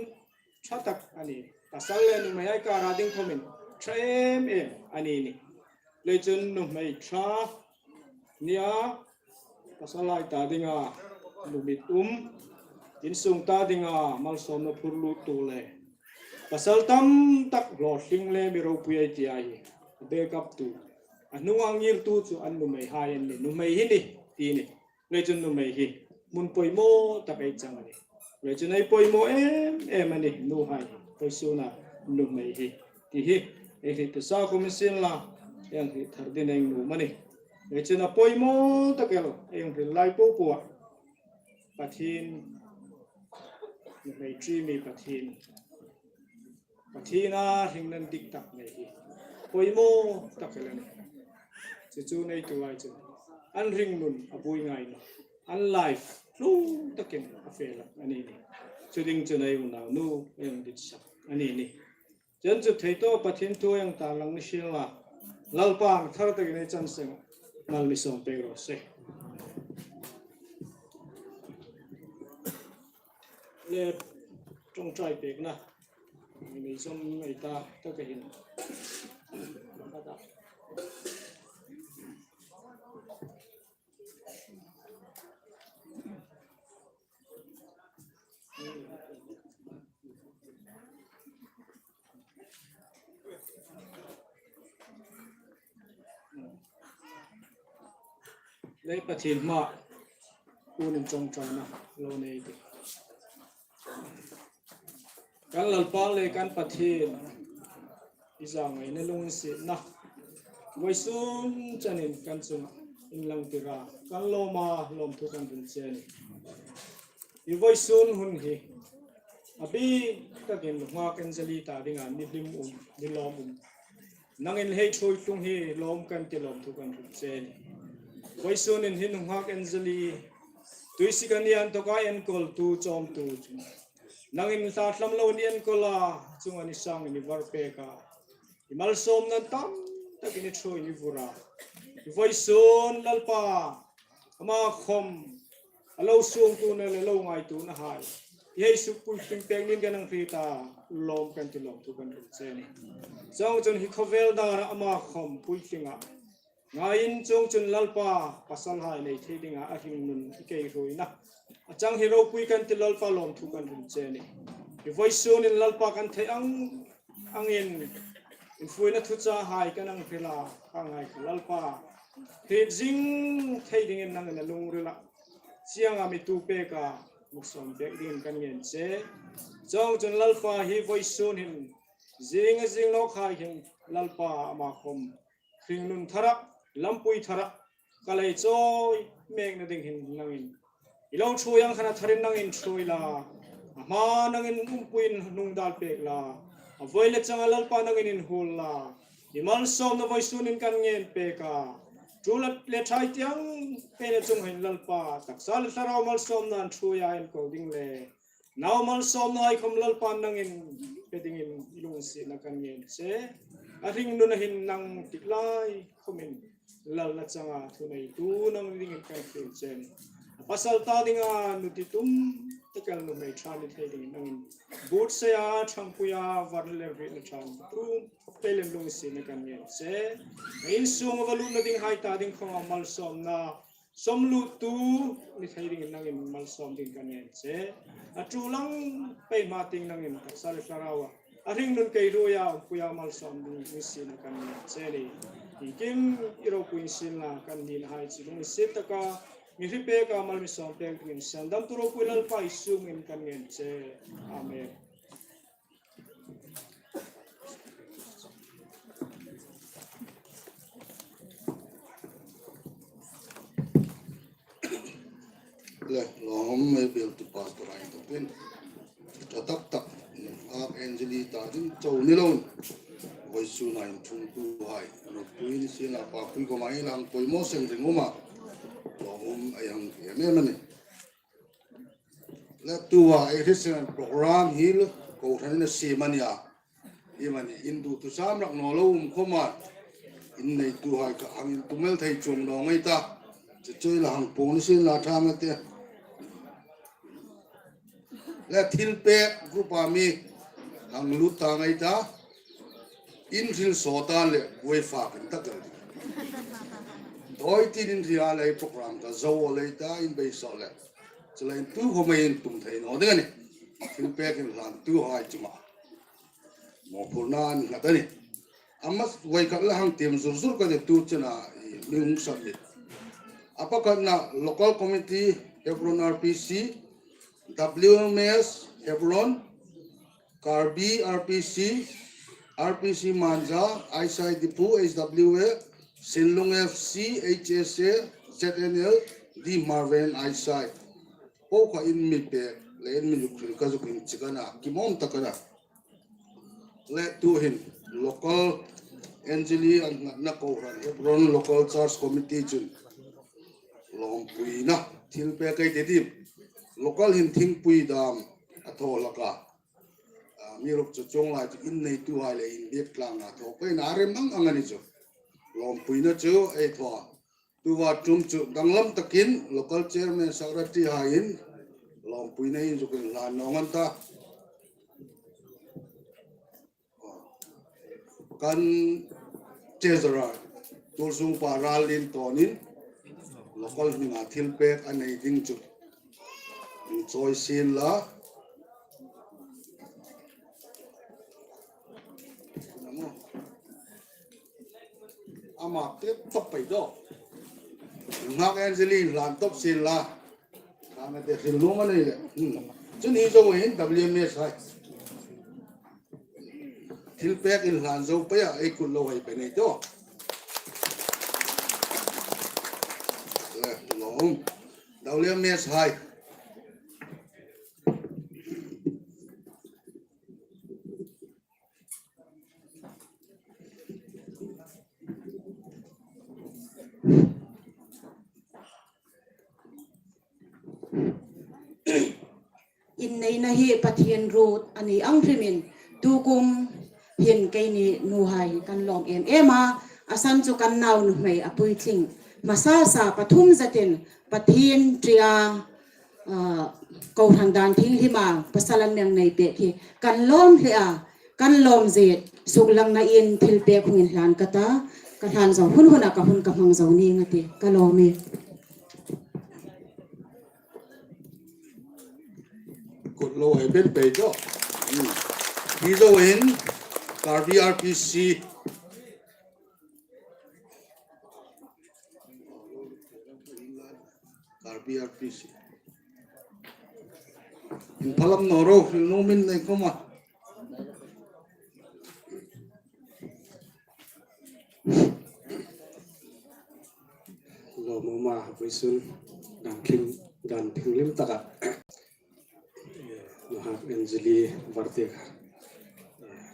ṭha tak a nih. Pasal le nuhmei hai kara ding khawmin ṭha em em a ni nih. Leiin chun nuhmei ṭha nia, pasal hai ta dinga lumit um, insung ta dinga malsawmna phur luttu le pasal tam tak hlawtling le mi ropui ei ti a hi, backup tu, a hnunga ngirtu chu an nuhmei hai an nih, nuhmei hi ni ti nih. Leiin chun nuhmei hi hmun poimaw tak ei chang a nih. Leiin chun ei poimaw em em a nih, nuhai, vawisuna nuhmei hi, ti hi ei hriet ta sa khawm ni sien la, ei hang hriet thar dingin ei nuom a nih. Leiin chun a poimaw tak el ei hang hril lai po po a, Pathien, nuhmei ṭi mi Pathien, Pathien a hring nan dik tak nei hi poimaw tak el a nih. Chu chu nei tu lai chu an hringnun a buoi ngai nawh. An life tlung takin a fe hlak a ni nih. Chu ding chun ei unaunu ei hang ditsak a ni nih. Chun chu thei tawp Pathien thu ei hang tarlang ni sien la, Lalpan thar takin ei chan seng mal mi sawm pek raw se. Le ṭawngṭai pekna mi nei zawm ei ta, ta ka hin. Le Pathien hmaa puon in ṭawngṭaina lo nei tih. Kan Lalpa le kan Pathien, i zangaina lunginsietna vawisun chenin kan chunga in lang tir a, kan lawm a, lawmthu kan hril che a nih. I vawisun hun hi a bik takin nunghak Anjali ta dinga ni hlim um, ni lawm um, nangin hei ṭhuoi tlung hi lawm kan ti, lawmthu kan hril che a nih. Vawisun hin nunghak Anjali, tuisik a ni inthawka enkawltu, chawmtu chu nangin hla hlam loin i enkawl a, chunga ni sangin i var pek a, i malsawmna tam takin i ṭhuoiin i vur a. I vawisun Lalpa, ama khawm a lo suongtuhai le lo ngaituhnahai i hei suk puitling pek niin kan hang hriet a, lawm kan ti, lawmthu kan hril che a nih. Chuongchun hi khawvel dana ama khawm puitlinga ngaiin, chuongchun Lalpa, pasalhai nei thei dinga a hringnun i kei hruoina a chang hi ropui kan ti, Lalpa, lawmthu kan hril che a nih. I vawisun hin Lalpa, kan thei ang angin infuina thuchahai kan hang hril a, kha ngai kha Lalpa, hriet zing thei dingin nangin a lungrila chianga mi tu pek a, mi sawm pek dingin kan ngen che. Chuongchun Lalpa, hi vawisun hin zing a zing nawkhai hin Lalpa, ama khawm hringnun thara, lampui thara ka lei chawi mekna ding hin nangin i lo ṭhuoi ang khan a tharin nangin ṭhuoi la, a hma nangin umpuiin hnungdal pek la, a vawi le changa Lalpa nangin inhuol la, i malsawmna vawisun hin kan ngen pek a, tul le thai tiang peina chunga hin Lalpa, taksa le thlarau malsawmna an ṭhuoi a, enkawl ding le nau malsawmnahai khawm Lalpa nangin pe dingin i lunginsietna kan ngen che. A hringnuna hin nang tik lai khawmin lalna changa thuneitu nang dingin kan fiel che a nih. A pasal ta dinga nuti tum tak el nuhmei ṭha ni thei dingin nangin buotsai a, ṭhangpui a, var le hrietna ṭha ni tum tak el lunginsietna kan ngen che. A insung a va lutna dinghai ta ding khawma malsawmna sawm luttu ni thei dingin nangin malsawm dingin kan ngen che. A tul ang pei hma tieng nangin taksa le thlaraua a hringnun kei hruoia, umpuia malsawm dingin lunginsietna kan ngen che a nih. Iengkim i ropui sien la, kan nihai chu lunginsiet taka mi hre pek a, mal mi sawm pek dingin sandamtu ropui Lalpa Isu hmingin kan ngen che. Amen. Le, lawm ei bialtu pastor-a inthokin ṭha tak tak, Archangel ta ding chau ni loin, vawisuna inṭhungtuhai, nupui ni sien la, papui kuoma ei hang poimaw seng ding um a, lawm ei hang ti em em a nih. Le tuta ei hriet seng program hi kohranin a siem a nih a. Iemani induotu sam rak naw lo um khawma, inneituhai kha hang intum el thei chuong naw ngei ta. Chu chu ei la hang puong ni sien la ṭha ngei te. Le thilpek group-a mi hang lut ta ngei ta. In hril sawt ta le buoi fak in tak el. Dawi tin in hria le program ka zo a lei ta in beisei le. Chu lei in tu khawma intum thei naw ding a nih. Thilpek inhlantuhai chunga mawphurna an nghat a nih. A hma voi khat la hang tiem zur zur ka ti tu chena, i, mi hung submit. A pakhatna local committee, Hebron R P C, W M S Hebron, Karbi R P C, R P C Manja, Aisai Diphu, H W A, Sinlung F C, H S A, Z N L, D Marvin Aisai. Po kha in mi pek le in mi zuk hril ka zuk inchik a na, kimawm tak a na. Le tuhin local N G L an nghatna kohran Hebron Local Church Committee chun lawmpuina thil pek ei ti dim. Local hin thingpui dam a thaw hlak a. A, mi ruk chu chuong lai chu in neituhai le inbiek tlanga thaw peina a rem ang ang a ni chu. Lawmpuina chu ei thaw a. Tuta ṭum chu danglam takin local chairman secretary haiin lawmpuina in zuk inhlan naw ang an ta. Kan treasurer Tuolsungpa Rallin tawnin local hminga thil pek a nei ding chu inchawi sien la. Ama pek tawp pei daw. Ngak Angeline hlan tawp sien la. Thangna te hril nuom a nei le. Hmm. Chun hi zo hin W M S hai. Thil pek inhlan zo pei a, ei kut lo hai pe nei to. Le, lawm. W M S hai. Inneina hi Pathien ruot a ni ang hrimin, tukum hin keini nuhai kan lawm em em a, a san chu kan nau nuhmei a puitling. Hmasa sa pathum zatin Pathien ṭia, ah, kohran dan thinghlima pasal an mi nei pek hi kan lawm hle a, kan lawm zet, suklangna in thil pek hung inhlan ka ta, ka hlan zo hun huna ka hun ka hmang zo ning a ti, ka lawm e. Kut lo hai pei pei to. Hmm. Hi zo hin Karbi R P C. Karbi R P C. Inphalam naw ro, hril nuom in nei khawm a. Lawmum a, vawisun dan thing, dan thinglim taka, eh, nahak Angeline Vartek, eh,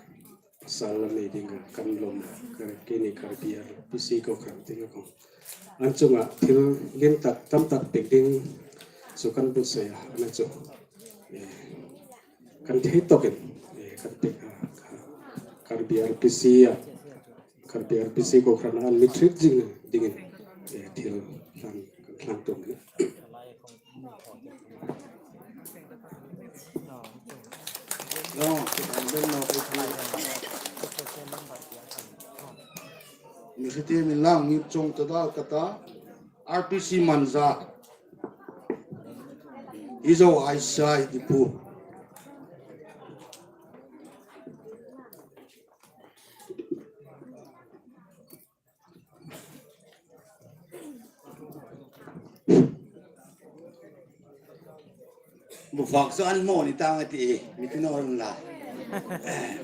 pasal a nei dinga kan lawm, ka, keini Karbi R P C kohran dinga khawm. An chunga thil lim tak tam tak pek ding chu kan buotsai a, a na chu. Eh, kan thei tawkin, eh, kan pek a, Karbi R P C a, Karbi R P C kohran an mi treat zing dingin, eh, thil hlan, hlan tum ni. Mi hriet min lang, mi chawng ta dal ka ta, R P C Manja. Hi zo Aisai Diphu. Bu fak chu an hmaw ni tang a ti, mi ti naw rawh la.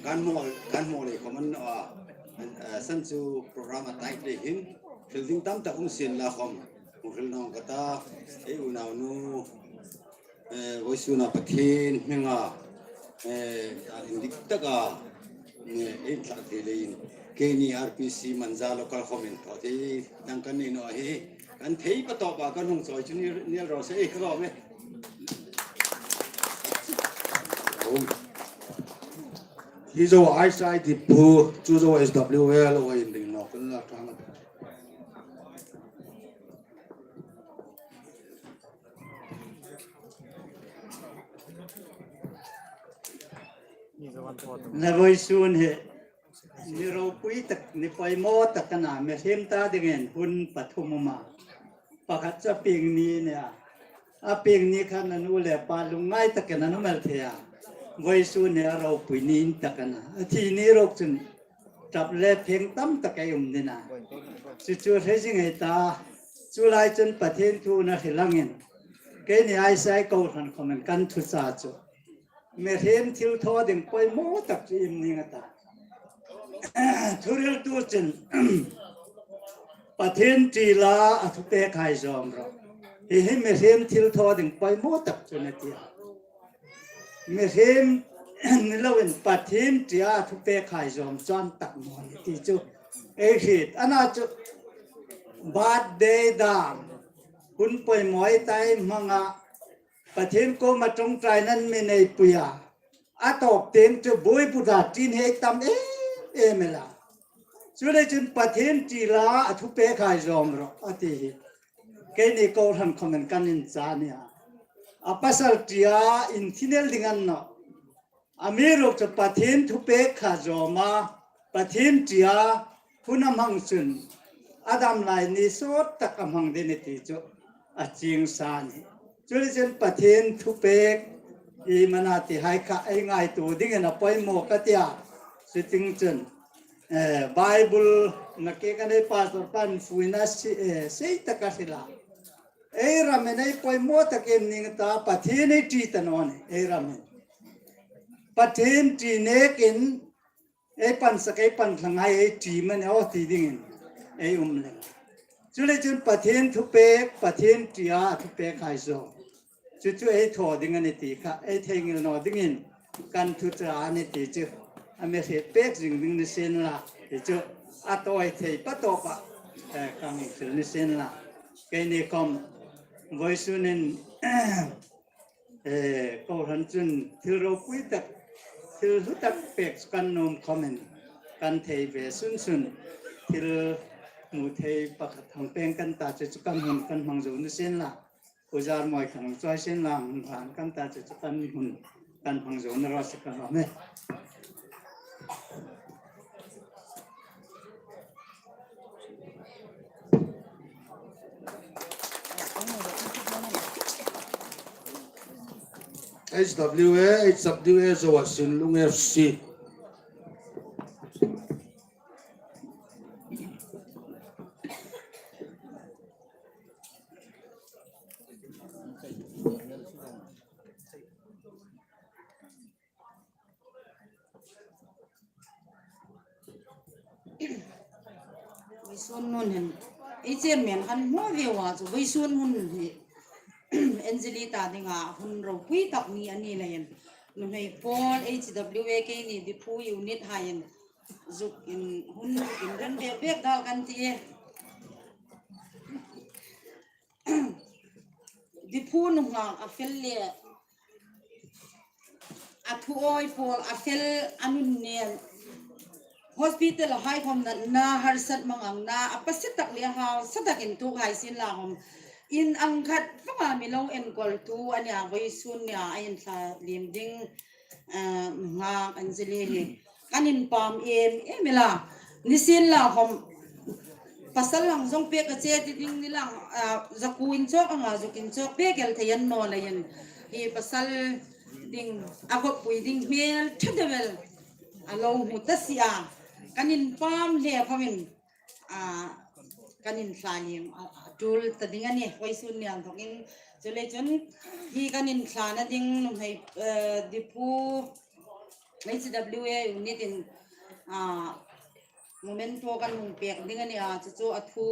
Kan hmaw, kan hmaw lei khawm a ni naw a. A, a san chu program a tight lei hin, hril ding tam tak um sien la khawm. Hung hril naw ka ta, ei unaunu, eh, vawisuna Pathien hminga, eh, a indik taka, eh, ei thlak thei leiin, keini R P C Manja local khawmin thaw thei dang kan nei naw a hi, kan thei pa tawpa kan hung chawi chu ni, ni raw se, eh, ka lawm e. Hi zo Aisai Diphu, chu zo S W L a inring naw kan la thang. Na vawisun hi, ni ropui tak, ni poimaw tak a na, mihriem ta dingin hun pathum um a. Pakhat chu a pieng ni a nih a. A pieng ni khan a nu le pa lungngai takin an um el thei a. Vawisun hi a ropui ni tak a na. A thi ni ruok chun ṭap le pheng tam tak ei um ding a. Chu chu hre zing ei ta. Chu lai chun Pathien thu a hril angin, Keini ei sa kohran khawmin kan thuchah chu, mihriem thilthaw ding poimaw tak chu iem ning a ta. Thuhriltu chun Pathien ṭi la a thupêkhai zâwm rawh. Hi hi mihriem thilthaw ding poimaw tak chu a nih a tia. Mihriem ni loin Pathien ṭia a thupêkhai zâwm chu a ṭha tak naw a nih ti chu ei hriet. Ana chu birthday dâm, hun poimaw ei ta hmanga Pathien kuoma ṭawngṭaina'n mi neipui a, a tawp tieng chu buoi buta ṭin hei tam em em el a. Chuleiin chun Pathien ṭi la a thupêkhai zâwm rawh a ti hi keini kohran khawmin kan inchah a nih a. A pasal ṭia inthin el ding a ni nawh. Amiruokchu Pathien thupêk kha zâwm a, Pathien ṭia hun a hmang chun a dam lai ni sawt tak a hmang ding a nih ti chu a chieng sa a nih. Chuleiin chun Pathien thupêk iem a na ti hai kha ei ngaituo dingin a poimaw ka tia. Chuong chun, eh, Bible-a keini kan ei pastor pa'n fuina si, eh, sei tak a hril a. Ei ramin ei poimaw tak iem ning a ta, Pathien ei ṭi ta naw a nih, ei ramin. Pathien ṭi nêkin ei pansak, ei panhlanghai ei ṭi mani aw ti dingin ei um lem. Chuleiin chun Pathien thupêk, Pathien ṭia a thupêkhai zâwm chu chu ei thaw ding a nih ti kha ei theinghil naw dingin kan thuchah a nih ti chu a mi hriet pêk zing ding ni sien la ti chu a tawi thei pa tawpa, eh, kan hril ni sien la. Keini khawm vawisun hin, eh, kohran chun thil ropui tak, thil hlu tak pêk chu kan nuom khawmin kan thei ve sun sun, thil hmu thei pakhat hang pêng kan ta chu chu kan hun kan hmang zo ni sien la. Pu Zarmawi kan chawi sien la, hun hlan kan ta chu chu kan hun kan hmang zo ni raw se ka lawm e. H W A, H W A zo a Sinlung F C. Vawisun hun hin, ei chairman khan hmu vieu a chu, vawisun hun hi Angelita dinga hun ropui tak ni a ni leiin, nuhmei pawl H W A keini Diphu unit haiin zuk in, hun zuk in ran bek bek dal kan ti e. Diphu nunghak a fel le a thuawi pawl a fel, a nun nen hospital-a hai khawm natna, harsat mangang na, a pasie tak le hausa takin tuok hai sien la khawm, in ang khat vanga mi lo enkawltu a nia, vawisun nia a inthla liem ding, eh, nunghak Angelita hi kan inpam em em el a. Ni sien la khawm, pasal hang zawng pek a che ti ding ni lang, ah, zakuo inchawk anga zuk inchawk pek el thei a ni naw leiin, hi pasal ding, a khawpui ding hmel ṭha deu el a lo hmu ta si a. Kan inpam hle khawmin, ah, kan inthla liem a, a tul ta ding a nih, vawisun nia inthokin. Chuleiin chun hi kan inthlana ding nuhmei, eh, Diphu H W A unit-in, ah, memento kan hung pek ding a nih a, chu chu a thu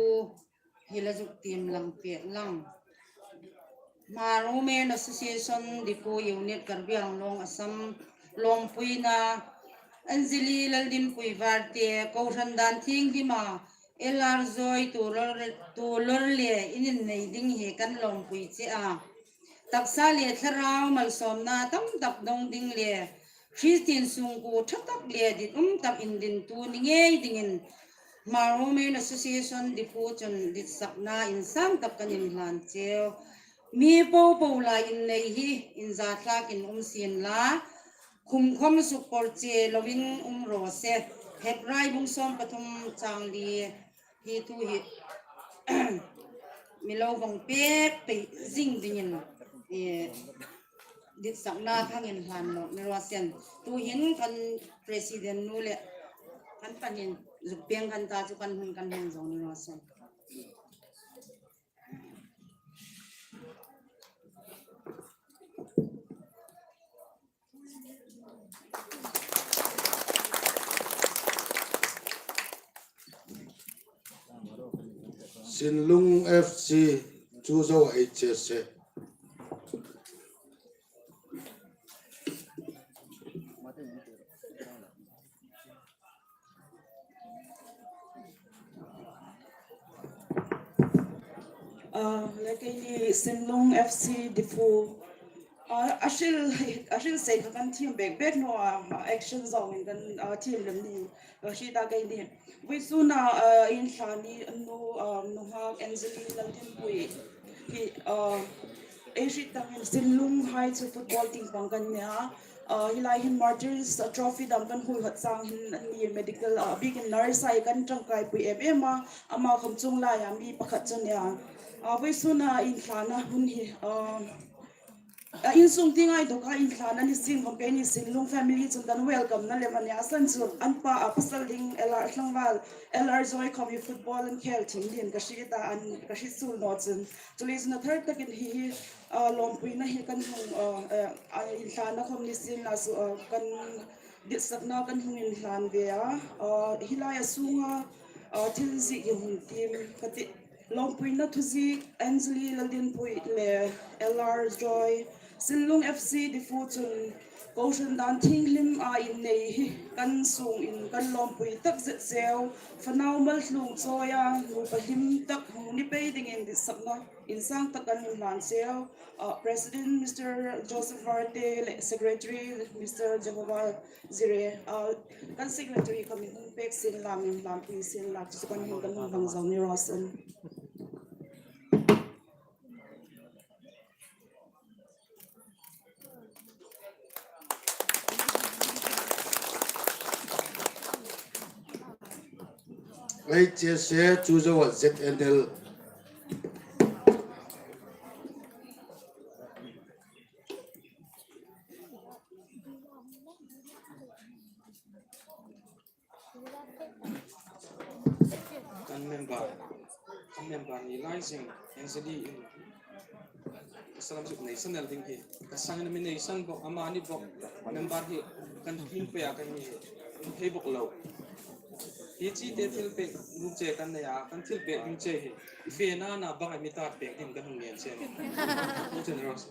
hi la zuk tiem lang pek lang. Hmar Women Association Diphu Unit Karbi Anglong Assam lawmpuina Anjali Laldinpui Varte, kohran dan thienghlima L R Joy Tuolor, Tuolor le in innei ding hi kan lawmpui che a. Taksa le thlarau malsawmna tam tak dong ding le Kristien sungkuo ṭha tak le ditum tak indintu ni ngei dingin Hmar Women Association Diphu chun ditsakna insang tak kan inhlan cheu. Mi popo lai innei hi inza tlakin um sien la, khum khawm suk por che loin um raw se. Hebrai bung sawm pathum chang li hi thu hi mi lo vawng pek pei zing dingin, eh, ditsakna kan inhlan nawk ni raw se. Tuhin kan president nu le kan panin zuk pieng kan ta chu kan hun kan hmang zo ni raw se. Sinlung F C chu zo ei che se. Ah, le keini Sinlung F C Diphu. Ah, a hril, a hril sei kha kan thiem bek bek naw a, action zawngin kan, ah, thiem lem ni. Ka hriet a keini. Vawisuna, ah, inthlana nu, ah, nunghak Angeline Laltinpui hi, ah, ei hriet takin Sinlung hai chu football tieng pang kan nei a. Ah, hi lai hin Martyrs Trophy dam kan hui hot chang hin an ni medical, ah, bikin nurse ai kan ṭangkaipui em em a, ama khom chuong laia mi pakhat chu a nih a. Ah, vawisuna inthlana hun hi, ah, ah, insung tieng ai dawka inthlana ni sien khom keini Sinlung family chun kan welcome na lem a nih a, san chu an pa a pasal ding L R Tlangval, L R Joy khom hi football an khel thim dingin ka hriet a, an ka hriet suol naw chun. Chuleiin a thar takin hi hi, ah, lawmpuina hi kan hung, ah, ah, ah, inthlana khom ni sienla chu, ah, kan ditsakna kan hung inhlan ve a. Ah, hi lai a sunga, ah, thil ziek hi hung tiem ka tih. Lawmpuina thuziek Angeline Laltinpui le L R Joy, Sinlung F C Diphu chun kohran dan thienghlim a innei hi kan sungin kan lawmpui tak zet cheu. Fanau mal tlung chawia nupa hlim tak hung ni pei dingin ditsakna insang tak kan inhlan cheu. Ah, President Mister Joseph Varte le Secretary Mister Jehovah Zire, ah, kan Secretary khom mi hung pek sienla, mi hung pek sienla, chu kan hung, kan hung hang zo ni raw se. Ei che se chu zo a Z N L. Kan member, kan member ni lai zing, N Z D in. Ka salam zuk nei san el ding hi. Ka sangin mi nei san bok, ama ni bok. Member hi kan hring pei a kan ni hi. Thei bok lo. Hi chi te thil pek ding che kan nei a, kan thil pek ding che hi. Fe na na bang a mi tar pek ding kan hung ngen che. Pu Chen Rose.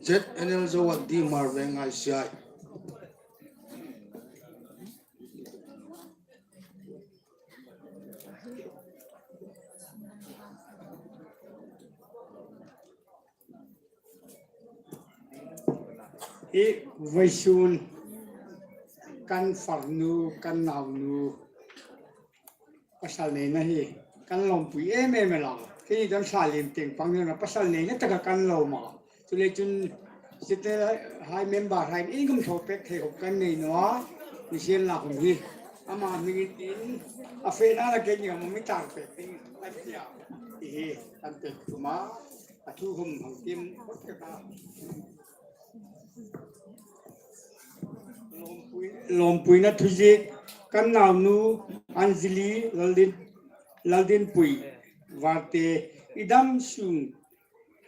Z N L zo a, Dimar Veng I C I. Hi vawisun kan farnu, kan naunu pasal neina hi kan lawmpui em em el a. Keini kan Salim tieng pang neina pasal neina taka kan lawm a. Chuleiin chun Z N L hai member hai iengkhom thaw pek thei khop kan nei naw a. Ni sienla khom hi ama hmingin a fe na la keini khom mi tar pek ding kan tia. Hi hi kan pek tum a. A thu khom hang tiem phawt ka ta. Lawmpui, lawmpuina thuziek kan naunu Anjali Laldin, Laldinpui Varte, i dam sung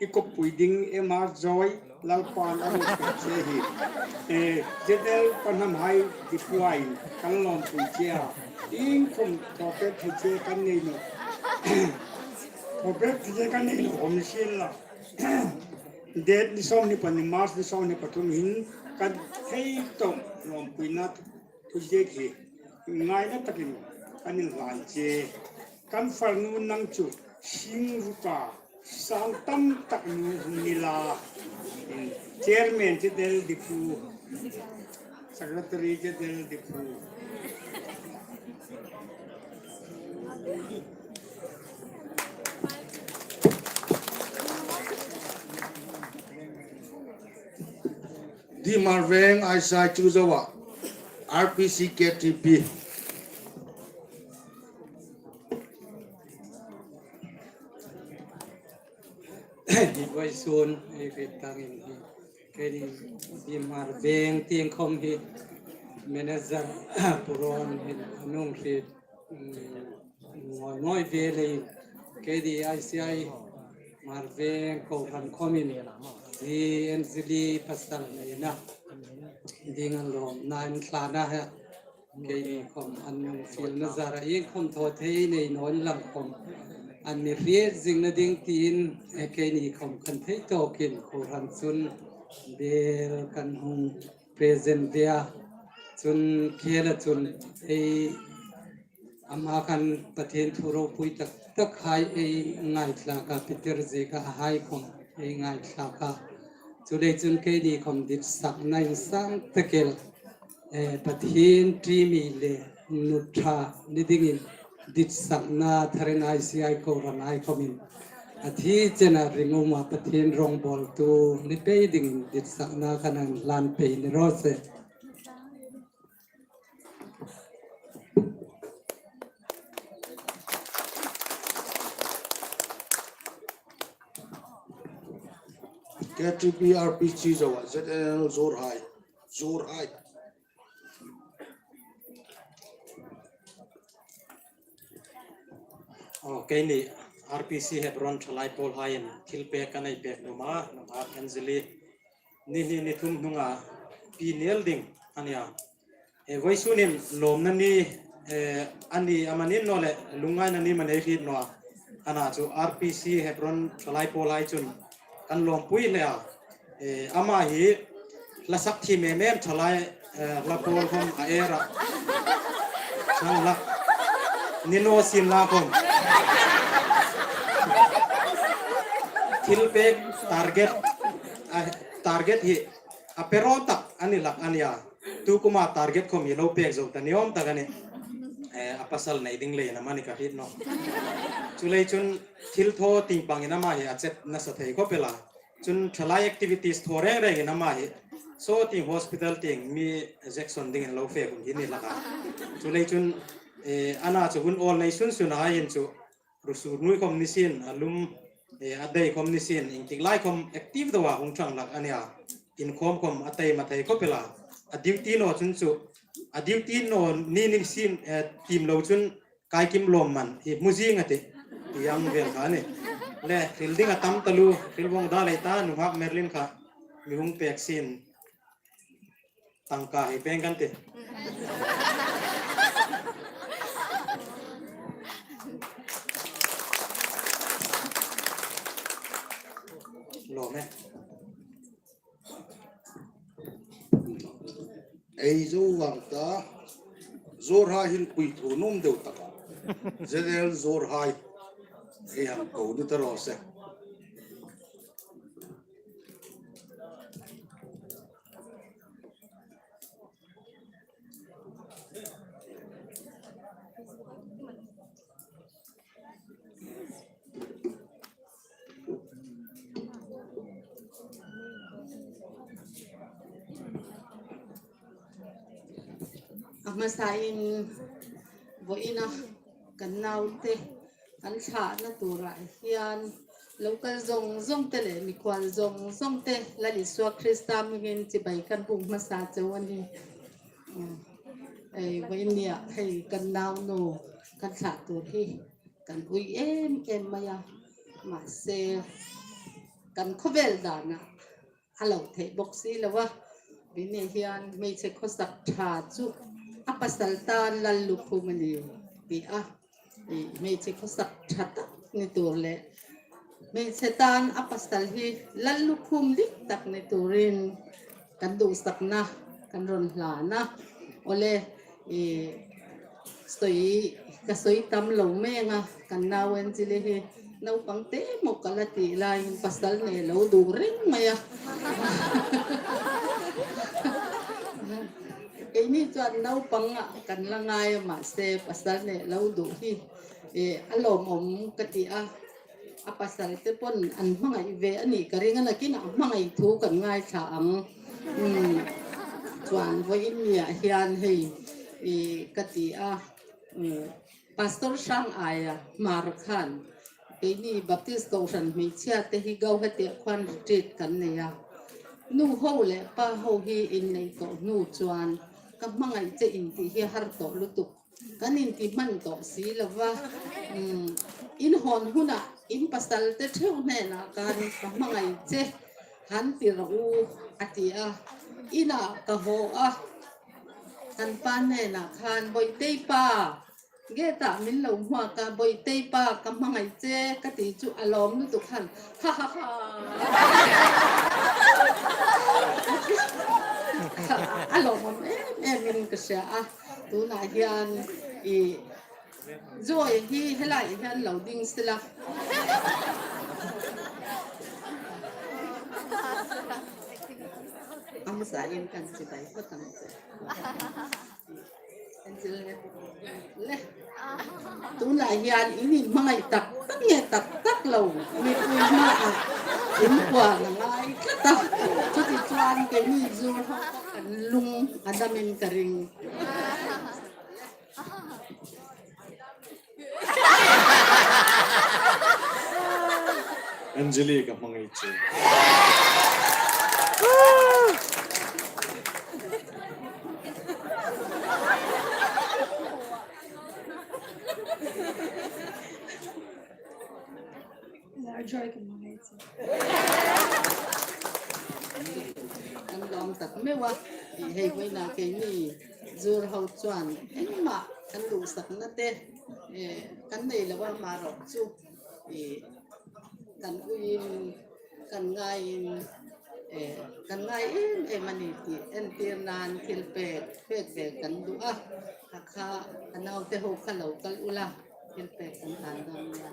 i koppui ding M R Joy, Lalpan a ruot pek che hi. Eh, Z N L pahnam hai Diphu in kan lawmpui che a. Iengkhom thaw pek thei che kan nei naw. Thaw pek thei che kan nei naw khom ni sienla. Date ni sawmhni pahni, March ni sawmhni pathum hin kan thei tawp lawmpuina thuziek hi ngaina takin kan inhlan che. Kan farnu nang chu sing ruka sang tam tak nu hung ni la. Chairman Z N L Diphu, Secretary Z N L Diphu. Dimar Veng I C I chu zo a, R P C K T P. Hi vawisun ei hriet tangin hi keini Dimar Veng tieng khom hi manager Puron hin a mi hung hriet, mm, ngawi ngawi ve leiin keini I C I Mar Veng kohran khomin Hi Anjali pasal neina ding an lawmna inthlana hi keini khawm an fielna zara iengkhawm thaw thei nei naw inla khawm an mi hriet zingna ding tiin, eh, keini khawm kan thei tawkin kohran chun bel kan hung present ve a. Chun khela chun ei ama khan Pathien thu ropui tak tak hai ei ngaithlak a, Peter zieka hai khawm ei ngaithlak a. Chuleiin chun keini khawm ditsakna insang tak el, eh, Pathien ṭi mi le nu ṭha ni dingin ditsakna Tharin I C I kohran hai khawmin a thi chena ringuma Pathien rawngbawltu ni pei dingin ditsakna kan hang hlan pei ni raw se. K T P R P C zo a, Z L Zorhai. Zorhai. Aw, keini R P C Hebron thalai pawl haiin thilpek kan hei pek nuom a, nunghak Anjali ni hni ni thum hnunga pi nel ding a nia. E, vawisun hin lawmna ni, e, a ni amanih naw le, lungngaina ni am a nei hriet naw a. Ana chu R P C Hebron thalai pawl hai chun kan lawmpui hle a. E, ama hi hla sak thiem em em thalai, e, hla pawl khawm a er a. Chang hlak. Ni naw sien la khawm. Thilpek target, a, target hi a pe raw tak a ni hlak a nia. Tu kuma target khawm hi lo pek zo ta ni awm tak a nih. Eh, a pasal nei ding leiin amani ka hriet naw. Chuleiin chun thil thaw tieng pangin ama hi a chet nasa thei khawp el a. Chun thalai activities thaw reng rengin ama hi saw tieng hospital tieng mi injection dingin lo fe hun hi ni hlak a. Chuleiin chun, eh, ana chu hun awl nei sun sun a hin chu Rusu nuoi khawm ni sien, a lum, eh, a dei khawm ni sien, iengtik lai khawm active deu a hung ṭhang hlak a nia. Inkhawm khawm a taima thei khawp el a. A duty naw chun chu, a duty naw ni ni sien, eh, tiem lo chun kai kim lawmman hi hmu zing a tih. Ti ang vel kha a nih. Le, hril ding a tam taluo, hril vawng da lei ta, nunghak Merlin kha mi hung pek sien. Tangka hei peng kan tih. Lawm e. Ei zo vang ta, Zorhai hin pui thu nuom deu tak a. Z L Zorhai. Ei hang ko ni ta raw se. A hmasain vawiina kan naute an thlahna tura hian local zawng zawng te leh mikhual zawng zawng te Lal Isua Krista hmingin chibai kan buk hmasa cheu a ni. Ei, vawiin nia hei kan naunu kan thlah tur hi kan ui em em mai a, mahse kan khawvel dana a lo theih bawk si lo a. Vawiin nia hian hmeichhe khawsak ṭha chu a pasal tan lallukhum a ni tih a, i, hmeichhe khawsak ṭha tak ni tur leh hmeichhe tan a pasal hi lallukhum dik tak ni turin kan duhsakna kan rawn hlan a. Awle, i, sawi, ka sawi tam lo mai ang a, kan nau Anjali hi naupang te maw ka la tih laiin pasal nen lo duh reng mai a. Keini chuan naupang a kan la ngai a, mahse pasal nen lo duh hi, e, a lawmawm ka ti a. A pasal te pawn an hmangaih ve a nih ka ring a, nakin a hmangaih thu kan ngaithla ang. Hmm. Chuan vawiin nia hian hei, i, ka ti a, mm, Pastor Hrang Aia Hmar khan, keini Baptist Kohhran hmeichhia te hi Gauhati-ah khuan retreat kan nei a. Nu ho leh pa ho hi in nei tawh hnu chuan ka hmangaih che in tih hi a har tawh lutuk. Kan inti hman tawh si lo va. Um, in hawn hunah in pasal te theuh hnenah khan ka hmangaih che. Kan tir u, a ti a. Ina ka haw a. Kan pa nena khan, "Bawitei pa, gate-a min lo hmu a, ka Bawitei pa ka hmangai che," ka ti chu a lawm lutuk khan. Ha, ha, ha. A lawmawm em em in ka hria a. Tunah hian i Joy hi helai hian lo ding sila. Ang sa in kan si bai ko tang se. Kan si le. Le. Tunah hian in hmangai tak tak nge tak tak lo. Mipui hmaa in kual a ngai tlat a. Chuti chuan keini zu kan lung a damin ka ring. Anjali ka hmangai che. Joy ka hmangai che. Kan lawm tak meuh a, i hei vawiina keini zur ho chuan engmah kan duhsakna te, eh, kan nei lo a, amaherawhchu, eh, kan uiin, kan ngaiin, eh, kan ngai em em a ni tih entir nan thil pek, pek ve kan duh a, kha kha a naute ho kha lo kal ula, thil pek kan dan dan ula.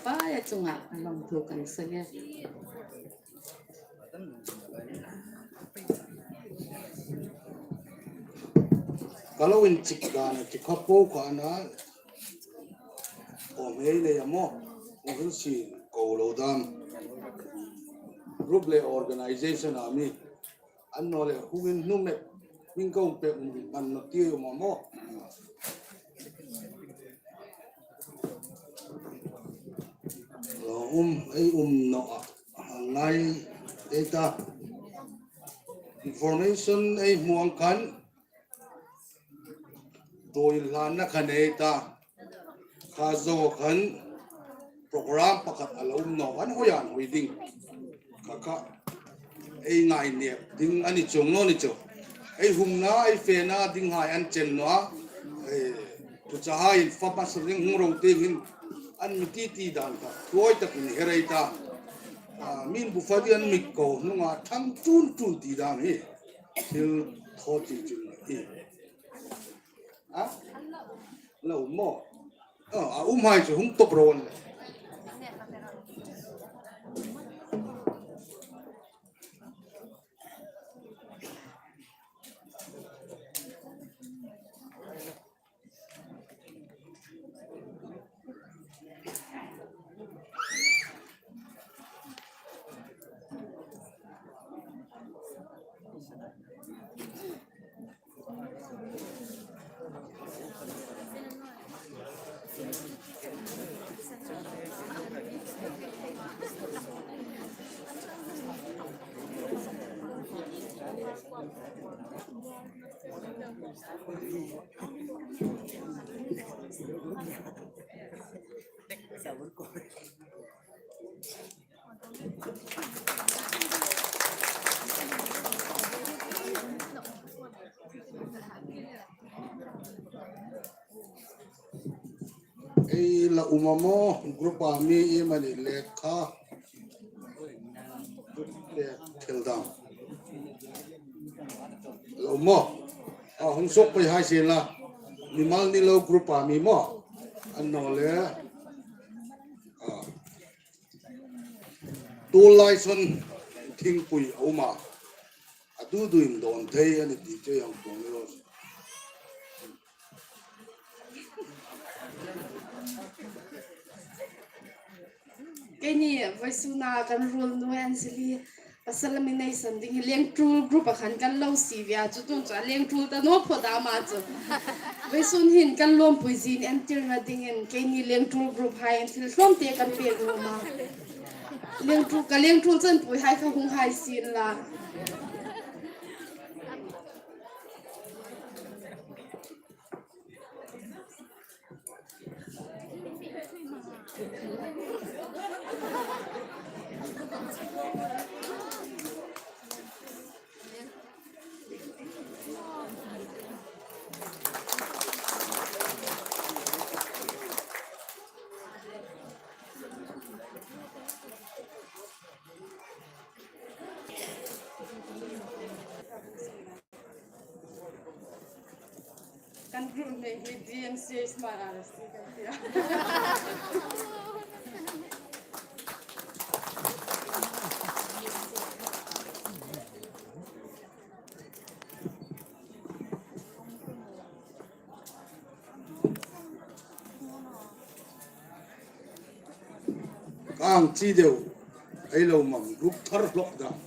Paia chunga a lawm thu kan sawi e. Ka lo inchik dan a chi kha po kha na. Aw, hmei nei a maw? Aw, hun sin ko lo dam. Group le organization a mi. An naw le hungin hnu met. Min ko pe um hman naw ti um a maw? Lo um, ei um naw a. Ngai, ei ta. Information ei hmu ang khan. Tui hlanna kha nei ta. Kha zo khan program pakhat a lo um naw, an hoi an hoi ding. Kha kha ei ngai nep ding a ni chuong naw ni chu. Ei humna, ei fena ding hai an chen naw a. Ei, tu cha hai in fa pa sa ding hung ro te hin an mi ti ti dan kha. Tuoi takin herei ta. A, min bu fa di an mi ko, nunga thang chun chun ti dan hi. Thil thaw ti chun hi. A? Lo maw? A, a um hai chu hung tawp ro an le. Ei la um a maw, group a mi i mani lekha. Thil dang. Lo maw. A, hung sok pei hai sien la. Mimal ni lo group a mi maw. An naw le. A. Tulai sawn thingpui a um a. A duduin dawn thei a ni ti che ang tuang ni lo. Keini vawisuna kan ruolnu Anjali, Salam i nei san ding hi lengtul group a khan kan lo si ve a, chu tun chu a lengtul ta naw phawt a ma chu. Vawisun hin kan lawmpui zin entirna dingin keini lengtul group hai in thil hlawm te kan pek nuom a. Lengtul, ka lengtul chanpuihai kha hung hai sien la. Kan group nei hi D M C H Mara kan tia. Kang chi deu, ei lo mang, group thar hlok dam.